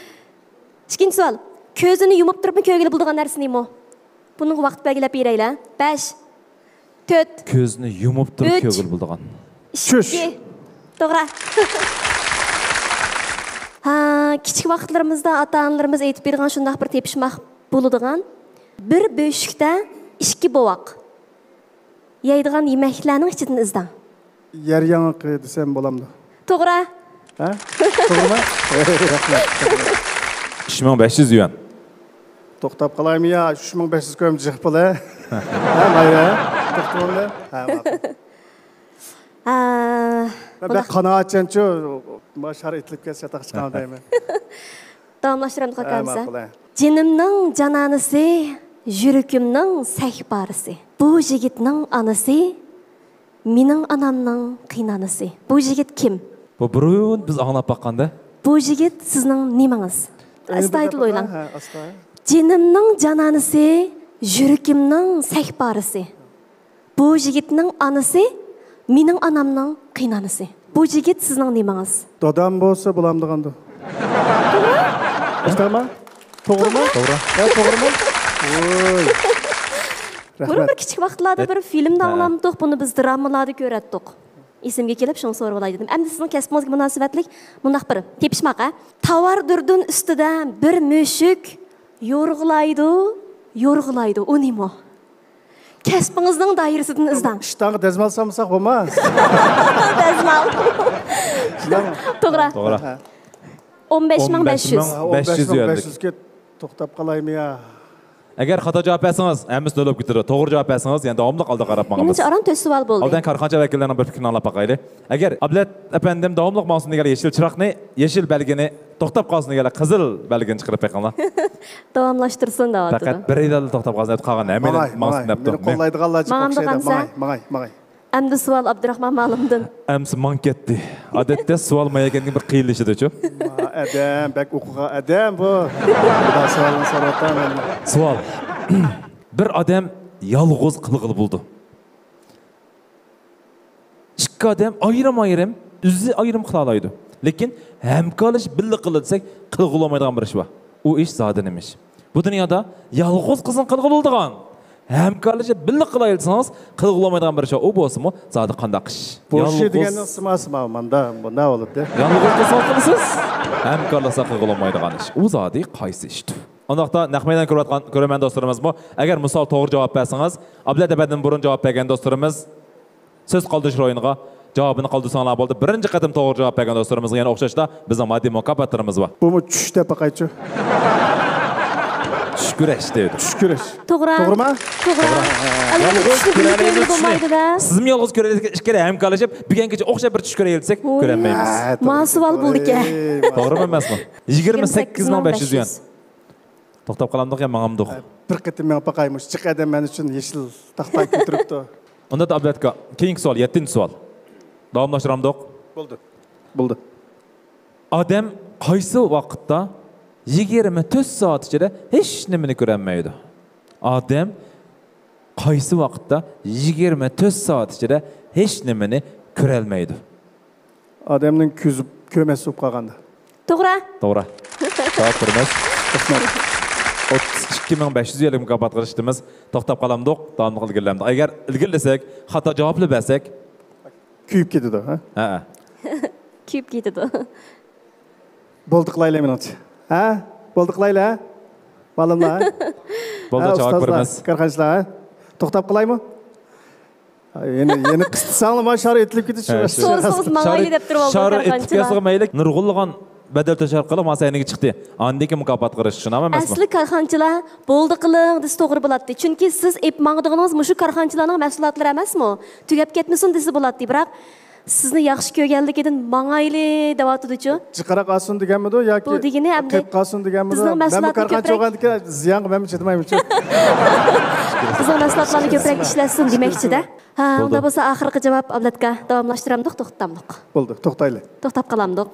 ئىككىنچى سوئال. كۆزىنى يۇمۇپ تۇرۇپمۇ كۆرگىلى بولىدىغان نەرسە نېمە؟ بۇنىڭغا ۋاقىت بەلگىلەپ بېرەيلى. بەش، تۆت، كۆزنى يۇمۇپ تۇرۇپ ئۈچ، كۆرگىلى بولىدىغان. چۈش. ئىككى. توغرا. ھا، كىچىك ۋاقىتلىرىمىزدا ئاتا-ئانىلىرىمىز ئېيتىپ بېرىدىغان شۇنداق بىر تېپىشماق بولىدىغان، بىر بۆشۈكتە ئىككى بوۋاق يەيدىغان يېمەكلەرنىڭ ئىچىدىن ئىزدەڭ. يەر ياڭىقى دېسەم بولامدۇ؟ توغرا. ھە؟ توغرىمۇ؟ رەھمەت. ئۈچ مىڭ بەش يۈز يۈەن. توختاپ قالايمۇ يا؟ ئۈچ مىڭ بەش يۈز كويۇم جىق پۇل، ھە؟ ھە، مايرا؟ توختىمامدۇ؟ ھە، ماقۇل. ھە، بەك قانائەتچانچۇ، ما شار ئېتىلىپ كەتسە چاتاق چىقامدۇ دەيمەن. داۋاملاشتۇرامدۇق ھە، ئاكا ھەمسە؟ ماقۇل، ھە. جېنىمنىڭ جانانىسى، يۈرىكىمنىڭ سەھپارىسى. بۇ يىگىتنىڭ ئانىسى، مېنىڭ ئانامنىڭ قىينانىسى. بۇ يىگىت كىم؟ بۇ بۇرۇن بىز ئاڭلاپ باققاندا. بۇ يىگىت سىزنىڭ نېمىڭىز؟ ئەستايىدىل ئويلاڭ. ھە، ئاستا. جېنىمنىڭ جانانىسى، يۈرىكىمنىڭ سەھپارىسى. بۇ يىگىتنىڭ ئانىسى، مېنىڭ ئانامنىڭ قىينانىسى. بۇ يىگىت سىزنىڭ نېمىڭىز؟ دادام بولسا بولامدىغاندۇ. توغرىمۇ؟ توغرىمۇ؟ توغرا. ھە، توغرىمۇ؟ ۋوي. بۇرۇن رەھمەت. بىر كىچىك ۋاقىتلاردا بىر فىلىمدا ھە. ئاڭلامتۇق، بۇنى بىز درامىلاردا كۆرەتتۇق. ئېسىمگە كېلىپ، شۇڭا سورىۋالاي دېدىم. ئەمدى سىزنىڭ كەسپىڭىزگە مۇناسىۋەتلىك مۇنداق بىر تېپىشماق، ھە؟ تاۋار دۇردۇن ئۈستىدە بىر مۈشۈك يورغىلايدۇ، يورغىلايدۇ. ئۇ نېمە؟ كەسپىڭىزنىڭ دائىرىسىدىن ئىزدەڭ. ئىشتانغا دەزمال سالمىساق بولماس. دەزمال. شۇنداقمۇ؟ توغرا. توغرا. ھە. ئون بەش مىڭ بەش يۈز. ئون بەش مىڭ بەش يۈز يۈەنلىك. بەش يۈزگە توختاپ قالايمۇ يا؟ ئەگەر خاتا جاۋاب بەرسىڭىز، ھەممىسى نۆل بولۇپ كېتىدۇ. توغرا جاۋاب بەرسىڭىز، يەنە داۋاملىق ئالدىغا قاراپ ماڭىمىز. مېنىڭچە ئاران تۆت سوئال بولدى. ئالدىن كارخانىچى ۋەكىللەرنىڭ بىر پىكرىنى ئاڭلاپ باقايلى. ئەگەر ئابلەت ئەپەندىم داۋاملىق ماڭسۇن دېگەنلەر يېشىل چىراغنى، يېشىل بەلگىنى، توختاپ قالسۇن دېگەنلەر قىزىل بەلگىنى چىقىرىپ بېقىڭلار. داۋاملاشتۇرسۇن دەۋاتىدۇ. پەقەت بىرەيلەنلا توختاپ قالسۇن، قالغان ھەممەيلەن ماڭاي، ماڭسۇن ماڭاي. دەپتۇ. مېنى قوللايدىغانلار جىق ئوخشايدۇ. ماڭامدۇق ئەمسە؟ ماڭاي، ماڭاي، ماڭاي. ئەمدى سوئال ئابدۇراخمان مالىمدىن. ئەمسە ماڭ كەتتى. ئادەتتە سوئال ماڭايدىغاندىن بىر قىيىنلىشىدۇچۇ. ما، ئادەم، بەك ئوقۇغان ئادەم بۇ. خۇدا سوئالنى سوراۋاتامەن. سوئال. بىر ئادەم يالغۇز قىلغىلى بولىدۇ. ئىككى ئادەم ئايرىم-ئايرىم، ئۆزى ئايرىم قىلالايدۇ. لېكىن ھەمكارلىشىپ بىللە قىلىدۇ دېسەك، قىلغىلى بولمايدىغان بىر ئىش بار. ئۇ ئىش زادى نېمە ئىش؟ بۇ دۇنيادا يالغۇز قىزنىڭ قىلغىلى بولىدىغان، ھەمكارلىشىپ بىللە قىلايلىسىڭىز، قىلغىلى بولمايدىغان بىر ئىش بار. ئۇ بولسىمۇ زادى قانداق ئىش؟ بۇ ئىش يالغۇز دېگەننىڭ سىماسى ماۋۇ ماندا، مۇندا بولىدۇ. يالغۇز قىلسىڭىز قىلىسىز، ھەمكارلاشسا قىلغىلى بولمايدىغان ئىش. ئۇ زادى قايسى ئىشتۇ؟ ئۇنداقتا نەق مەيدان كۆرۈۋاتقان كۆرۈرمەن دوستلىرىمىزمۇ، ئەگەر مۇشۇ سوئال توغرا جاۋاب بەرسىڭىز، ئابلەت ئەپەندىدىن بۇرۇن جاۋاب بەرگەن دوستلىرىمىز سۆز قالدۇرۇش رويىنىغا جاۋابىنى قالدۇرساڭلار بولدى. بىرىنچى قېتىم توغرا جاۋاب بەرگەن دوستلىرىمىزغا يەنە ئوخشاشلا بىزنىڭ ماددىي مۇكاپاتلىرىمىز بار. بۇمۇ چۈش دەپ باقايچۇ. چۈش كۈرەش دەيدۇ. چۈش كۈرەش. توغرا. توغرىمۇ؟ توغرا. ئەلۋەتتە، يالغۇز چۈشنى بىللە كۆرەلەيدۇ كۆرگىلى دېمەيدۇ-دە. سىزمۇ يالغۇز كۆرەلەيدىكەن، ئىككىلى ھەمكارلىشىپ بۈگۈن كېچە ئوخشاش بىر چۈش كۆرەيلىسەك ۋوي. كۆرەلمەيمىز. ھە، توغرا. ما سوئال بولدىكەن. ئەي، توغرىمۇ ئەمەسمۇ؟ يىگىرمە سەككىز مىڭ بەش يۈز يۈەن. توختاپ قالامدۇق يا ماڭامدۇق؟ بىر قېتىم مېڭىپ باقاي، مۇشۇ جىق ئادەم مەن ئۈچۈن يېشىل تاختا كۆتۈرۈپتۇ. ئۇندا ئابلەت ئاكا، كېيىنكى سوئال، يەتتىنچى سوئال. داۋاملاشتۇرامدۇق؟ بولدى. بولدى. ئادەم قايسى ۋاقىتتا يىگىرمە تۆت سائەت ئىچىدە ھېچ نېمىنى كۆرەلمەيدۇ؟ ئادەم قايسى ۋاقىتتا يىگىرمە تۆت سائەت ئىچىدە ھېچ نېمىنى كۆرەلمەيدۇ؟ ئادەمنىڭ كۆزى كۆرمەس بولۇپ قالغاندا. توغرا. توغرا. جاۋاب بېرىمىز. رەھمەت. ئوتتۇز ئىككى مىڭ بەش يۈز يۈەنلىك مۇكاپاتقا ئېرىشتىمىز. توختاپ قالامدۇق، داۋاملىق ئىلگىرىلەمدۇق. ئەگەر ئىلگىرىلىسەك، خاتا جاۋابلا بەرسەك، كۆيۈپ كېتىدۇ، ھە؟ ھەئە. كۆيۈپ كېتىدۇ. بولدى قىلايلى مېنىڭچە. ھە؟ بولدى قىلايلى، ھە؟ مالىملار، ھە؟ بولدى، ھە، جاۋاب ئۇستازلار، بېرىمىز. كارخانىچىلار، ھە؟ توختاپ قالايمۇ؟ يەنە، يەنە قىستىساڭلار، ما شار ئېتىلىپ كېتىش. ھە، شۇ. سورىسىڭىز ماڭايلى دەپ تۇرۇۋالدى شار ئېتىلىپ كارخانىچىلار. كەتسىغۇ مەيلى، نۇرغۇنلىغان بەدەل تۆشەر قىلىپ، ما سەھنىگە چىقتى. ئاندىن كېيىن مۇكاپاتقا ئېرىشتى، شۇنداقمۇ ئەمەسمۇ؟ ئەسلى كارخانىچىلار بولدى قىلىڭ دېسە توغرا بولاتتى. چۈنكى سىز ئېلىپ ماڭىدىغىنىڭىز مۇشۇ كارخانىچىلارنىڭ مەھسۇلاتلىرى ئەمەسمۇ؟ تۈگەپ كەتمىسۇن دېسە بولاتتى. بىراق سىزنى ياخشى كۆرگەنلىكىدىن ماڭايلى دەۋاتىدۇچۇ. جىقراق ئالسۇن دېگەنمىدۇ ياكى بۇ دېگىنى ئەمدى قېلىپ قالسۇن دېگەنمىدۇ؟ بىزنىڭ مەنمۇ مەھسۇلاتنى كارخانىچى كۆپرەك بولغاندىكىن زىيانغا مەنمۇ چىدىمايمەنچۇ. بىزنىڭ مەھسۇلاتلارنى كۆپرەك ئىشلەتسۇن دېمەكچىدە. ھە، بولدى. ئۇنداق بولسا ئاخىرقى جاۋاب ئابلەتكا داۋاملاشتۇرامدۇق، توختامدۇق؟ بولدى، توختايلى. توختاپ قالامدۇق.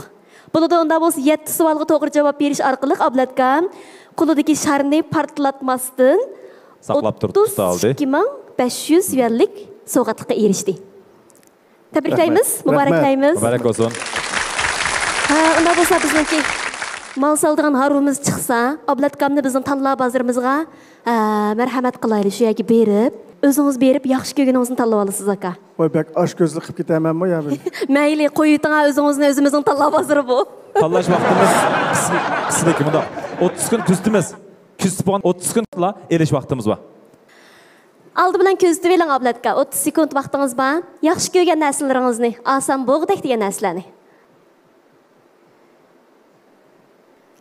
بولىدۇ، ئۇنداق بولسا يەتتە سوئالغا توغرا جاۋاب بېرىش ئارقىلىق ئابلەتكا قولىدىكى شارنى پارتلاتماستىن ساقلاپ تۇرۇپ ئوتتۇز ئىككى مىڭ بەش يۈز يۈەنلىك سوۋغاتلىققا ئېرىشتى. تەبرىكلەيمىز، رەھمەت. مۇبارەكلەيمىز. مۇبارەك بولسۇن. ھە، ئۇنداق بولسا بىزنىڭكى مال سالىدىغان ھارۋىمىز چىقسا، ئابلەتكامنى بىزنىڭ تاللا بازىرىمىزغا، ھە، مەرھەمەت قىلايلى، شۇ يەرگە بېرىپ، ئۆزىڭىز بېرىپ ياخشى كۆرگىنىڭىزنى تاللىۋالىسىز، ئاكا. ۋاي، بەك ئاچكۆزلۈك قىلىپ كېتەمەنمۇ يا بىر؟ مەيلى، قويۇۋېتىڭ، ئۆزىڭىزنى، ئۆزىمىزنىڭ تاللاپ ھازىر بۇ. تاللاش ۋاقتىمىز قىس-، قىسلىكى مۇنداق. ئوتتۇز كۈن كۆزىتىمىز. كۆزىتىپ بولغان ئوتتۇز كۈنلا ئېلىش ۋاقتىمىز بار. ئالدى بىلەن كۆزىتىۋېلىڭ، ئابلەتكا. ئوتتۇز سېكۇنت ۋاقتىڭىز بار. ياخشى كۆرگەن نەرسىلىرىڭىزنى، ئاسان بولغۇدەك دېگەن نەرسىلەرنى.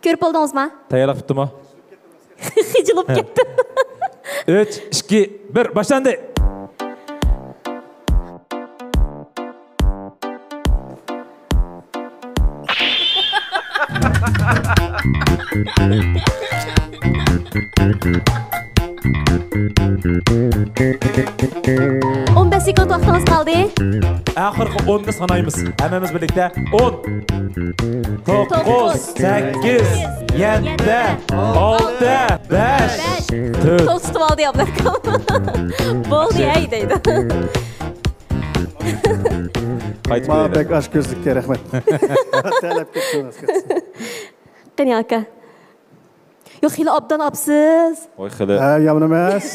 كۆرۈپ بولدىڭىزما؟ تەييارلىق پۈتتىمۇ؟ خىجىلىپ كەتتىم. ئۈچ، ئىككى، بىر، باشلاندى. ئون بەش سېكۇنت ۋاقتىڭىز قالدى. ئاخىرقى ئوننى سانايمىز. ھەممىمىز بىرلىكتە. ئون، توققۇز، سەككىز، يەتتە، ئالتە، بەش، تۆت. توختىتىپ ئالدى ئابلەكام. بولدى، ھەي دەيدۇ. قايتىپ ماڭا كېلەيلى. بەك ئاچكۆزلۈككە رەھمەت. تەلەپ كەتسۇن، ئەسكەتسۇن. قېنى ئاكا. ياق، خېلى ئوبدان ئاپسىز. ۋاي، خېلى. ھە، يامان ئەمەس.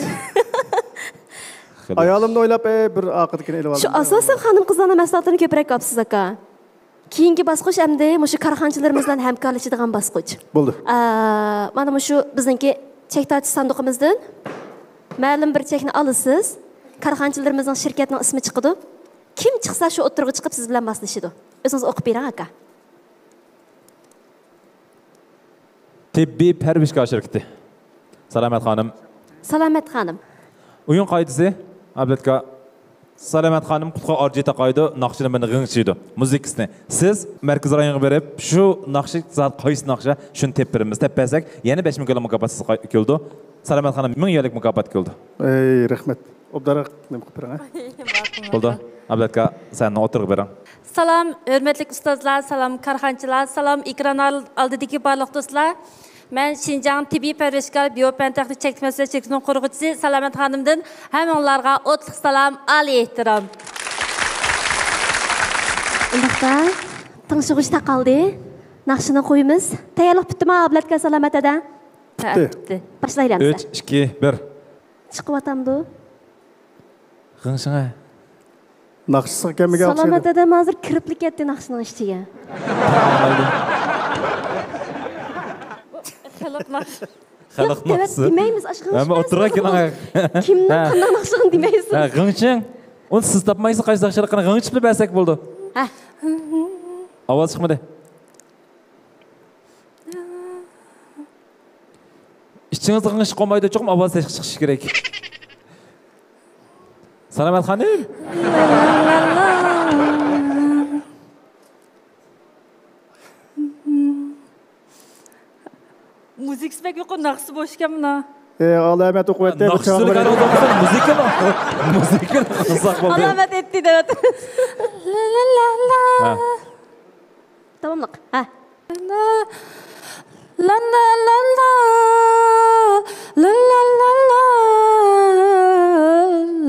خېلى. ئايالىمنى ئويلاپ، ئەي، بىر ئارقىدىكىنى ئېلىۋالدىم. شۇ ئاساسەن خانىم-قىزلارنىڭ مەھسۇلاتلىرىنى كۆپرەك ئاپسىز، ئاكا. كېيىنكى باسقۇچ ئەمدى مۇشۇ كارخانىچىلىرىمىز بىلەن ھەمكارلىشىدىغان باسقۇچ. بولدى. ئا، مانا مۇشۇ بىزنىڭكى چەك تارتىش ساندۇقىمىزدىن مەلۇم بىر چەكنى ئالىسىز. كارخانىچىلىرىمىزنىڭ، شىركەتنىڭ ئىسمى چىقىدۇ. كىم چىقسا، شۇ ئوتتۇرىغا چىقىپ سىز بىلەن ماسلىشىدۇ. ئۆزىڭىز ئوقۇپ بېرىڭ، ئاكا. تېببىي پەرۋىشكار شىركىتى. سالامەت خانىم. سالامەت خانىم. ئويۇن قائىدىسى، ئابلەتكا. سالامەت خانىم قۇتقا ئارجى تاقايدۇ، ناخشىنى بىلەن غىڭشىيدۇ. مۇزىكىسىنى. سىز مەركىزىي رايونغا بېرىپ، شۇ ناخشا زات قايسى ناخشا، شۇنى تېپىپ بېرىمىز. تېپىپ بەرسەك، يەنە بەش مىڭ كولا مۇكاپات سىزگە قاي-، كېلىدۇ. سالامەت خانىم، مىڭ يۈەنلىك مۇكاپات كېلىدۇ. ئەي، رەھمەت. ئوبدانراق نېمە قىلىپ بېرىڭ، ھە؟ بولدى. ئابلەتكا، سەن ئوتتۇرىغا بېرىڭ. سالام، ھۆرمەتلىك ئۇستازلار، سالام، كارخانىچىلار، سالام، ئېكران ئال-، ئالدىدىكى بارلىق دوستلار. مەن شىنجاڭ تېببىي پەرۋىشكار بىيو پەن تېخنىك چەكلىك مەسئۇلىيەت چەكلىك قۇرغۇچىسى سالامەت خانىمدىن ھەممىڭلارغا ئوتلۇق سالام، ئالىي ئېھتىرام. ئۇنداقتا، تىڭشىغۇچ تاقالدى. ناخشىنى قويىمىز. تەييارلىق پۈتتىمۇ، ئابلەتكا سالامەت ھەدە؟ پۈتتى. پۈتتى. باشلايلى ئەمىسە. ئۈچ، ئىككى، بىر. چىقىۋاتامدۇ؟ غىڭشىڭە. ناخشىسىغا كەلمىگەن ئوخشايدۇ. سالامەت ئادەم ھازىر كىرىپلا كەتتى ناخشىنىڭ ئىچىگە. خەلق ناخشا. خەلق ناخشىسى. دېمەيمىز، ئاشۇ غىڭشىپ ھەممە ئوتتۇرىغا كېلىڭ. كىمنىڭ قانداق ناخشىسىنى دېمەيسىز. ھە، غىڭشىڭ. ئۇنى سىز تاپمايسىز، قايسى ناخشىلىقىنى غىڭشىپلا بەرسەك بولىدۇ. ھە. ئاۋاز چىقمىدى. ئىچىڭىزدە غىڭشىپ قالمايدۇ، چوقۇم ئاۋاز تېخى چىقىشى كېرەك. سالامەت خانىم. مۇزىكىسى بەك يۇقىرى، ناخشىسى بوش ئىكەن مانا. ئە، ئالامەت ئوقۇۋەتتى، بۇ ناخشىسىنى چاغلىرى. مۇزىكىنى، مۇزىكىنى قىلساق بولدى. ئالامەت ئېيتتى دەۋاتىمىز. ھە. داۋاملىق. ھە. لا، لا، لا، لا. لا، لا، لا، لا.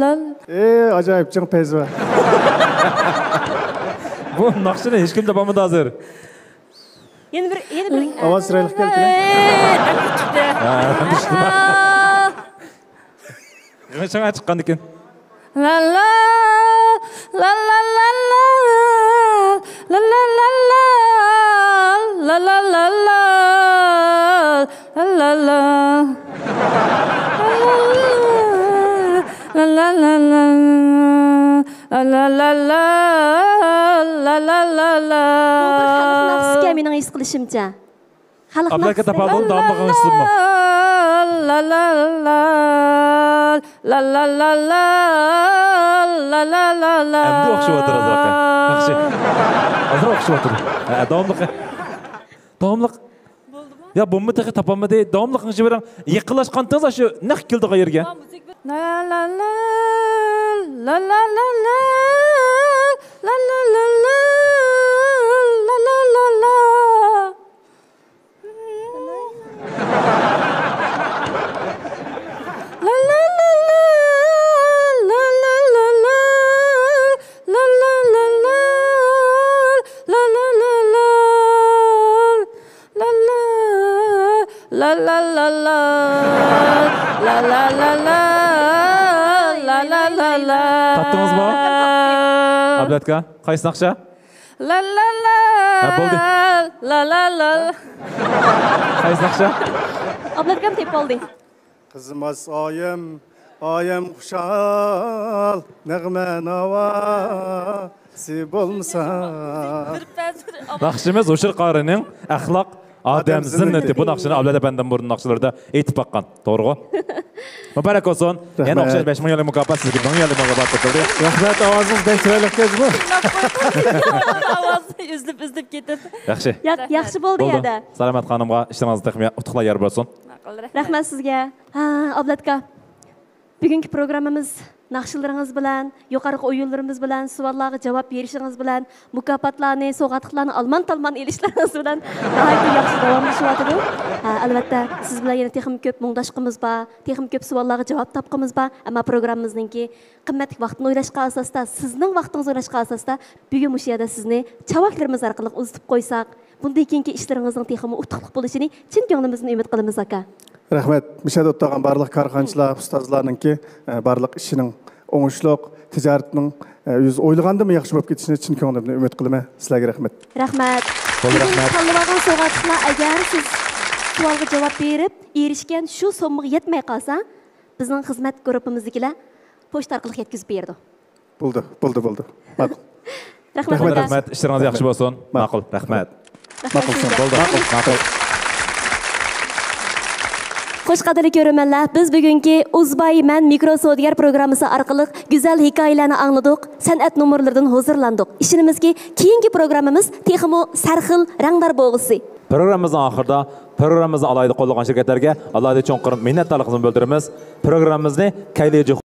لا. ئى، ئاجايىپ، چىڭ پەيزى بار. بۇ ناخشىنى ھېچكىم تاپالمىدى ھازىر. يەنە بىر، يەنە بىر. ئاۋاز چىرايلىق كەلدى. ھە، چىقتى. ھە، چىقتى. غىڭشىڭ چىققاندىكىن. لا لا، لا لا لا لا، لا لا لا لا، لا لا لا لا، لا لا لا. لا لا لا لا، لا لا لا لا، لا لا لا لا. بۇ بىر خەلق ناخشىسىكەن، مېنىڭ ھېس قىلىشىمچە. خەلق ئابلەككە ناخشىسى. تاپالدىم، داۋاملىق غىڭشىسىمۇ. لا لا لا، لا لا لا لا، لا لا لا لا. ئەمدى ئوخشىۋاتىدۇ ئازراق. ياخشى. ئازراق ئوخشىۋاتىدۇ. ھە، داۋاملىق. داۋاملىق. بولدىمۇ؟ يا، بولما، تېخى تاپالمىدى. داۋاملىق غىڭشىۋېرىڭ. يېقىنلاشقانتىڭىز شۇ نەق كېلىدىغان يەرگە. لا لا لا، لا لا لا لا، لا لا لا لا، لا لا لا لا. تاپتىڭىزمۇ؟ ئابلەتكا، قايسى ناخشا؟ لا لا لا. ھە، بولدى. لا لا لا. قايسى ناخشا؟ ئابلەتكەم تېپىپ ئالدى. قىزىماس ئايەم، ئايەم خۇشال، نەغمە ناۋاسى بولمىسا. بىر پەس، بىر ئابلەت. ناخشىمىز ھوشۇر قارىنىڭ ئەخلاق ئادەم زىننىتى. بۇ ناخشىنى ئابلەت ئەپەندىم بۇرۇن ناخشىلىرىدا ئېيتىپ باققان. توغرىغۇ؟ مۇبارەك بولسۇن. يەنە رەھمەت. ئوخشاش بەش مىڭ يۈەنلىك مۇكاپات سىزگە، مىڭ يۈەنلىك مۇكاپات توپلىدى. رەھمەت، ئاۋازىڭىز بەك چىرايلىق ئىكەن بۇ. ئاۋازى ئۈزۈلۈپ، ئۈزۈلۈپ كېتىپ. ياخشى. ياق، ياخشى بولدى بولدى. يەردە. سالامەت خانىمغا ئىشلىرىڭىزدا تېخىمۇ ئۇتۇقلار يار بولسۇن. ماقۇل، رەھمەت. رەھمەت سىزگە. ھە، ئابلەتكا. بۈگۈنكى پروگراممىمىز ناخشىلىرىڭىز بىلەن، يۇقىرىقى ئويۇنلىرىمىز بىلەن، سوئاللارغا جاۋاب بېرىشىڭىز بىلەن، مۇكاپاتلارنى، سوۋغاتلىقلارنى ئالمان-تالمان ئېلىشلىرىڭىز بىلەن ناھايىتى ياخشى داۋاملىشىۋاتىدۇ. ھە، ئەلۋەتتە، سىز بىلەن يەنە تېخىمۇ كۆپ مۇڭداشقۇمىز بار، تېخىمۇ كۆپ سوئاللارغا جاۋاب تاپقۇمىز بار. ئەمما پروگراممىمىزنىڭكى قىممەتلىك ۋاقتىنى ئويلاشقان ئاساستا، سىزنىڭ ۋاقتىڭىزنى ئويلاشقان ئاساستا، بۈگۈن مۇشۇ يەردە سىزنى چاۋاكلىرىمىز ئارقىلىق ئۇزىتىپ قويساق، بۇندىن كېيىنكى ئىشلىرىڭىزنىڭ تېخىمۇ ئۇتۇقلۇق بولۇشىنى چىن كۆڭلىمىزدىن ئۈمىد قىلىمىز، ئاكا. رەھمەت. مۇشۇ يەردە ئولتۇرغان بارلىق كارخانىچىلار، ئۇستازلارنىڭكى، ئە، بارلىق ئىشىنىڭ ئوڭۇشلۇق، تىجارىتىنىڭ، ئە، ئۆزى ئويلىغاندىنمۇ ياخشى بولۇپ كېتىشىنى چىن كۆڭلۈمدىن ئۈمىد قىلىمەن. سىلەرگە رەھمەت. رەھمەت. بولدى، بۈگۈن رەھمەت. تاللىۋالغان سوۋغاتلىقلار، ئەگەر سىز سوئالغا جاۋاب بېرىپ، ئېرىشكەن شۇ سوممىغا يەتمەي قالسا، بىزنىڭ خىزمەت گۇرۇپپىمىزدىكىلەر پوچتا ئارقىلىق يەتكۈزۈپ بېرىدۇ. بولدى، بولدى، بولدى. ماقۇل. رەھمەت، رەھمەت. ئاكا. رەھمەت، ئىشلىرىڭىز ياخشى بولسۇن. ماقۇل. ماقۇل، رەھمەت. رەھمەت ماقۇل، سىزگە. بولدى. ماقۇل، ماقۇل. خوش، قەدىرلىك كۆرۈرمەنلەر، بىز بۈگۈنكى ئۇزباي مەن مىكرو سودىگەر پروگراممىسى ئارقىلىق گۈزەل ھېكايىلەرنى ئاڭلىدۇق، سەنئەت نومۇرلىرىدىن ھۇزۇرلاندۇق. ئىشىنىمىزكى، كېيىنكى پروگراممىمىز تېخىمۇ سەرخىل، رەڭدار بولغۇسى. پروگراممىمىزنىڭ ئاخىرىدا پروگراممىمىزنى ئالاھىدە قوللىغان شىركەتلەرگە ئالاھىدە چوڭقۇر مىننەتدارلىقىمىزنى بىلدۈرىمىز. پروگراممىمىزنى كەيلى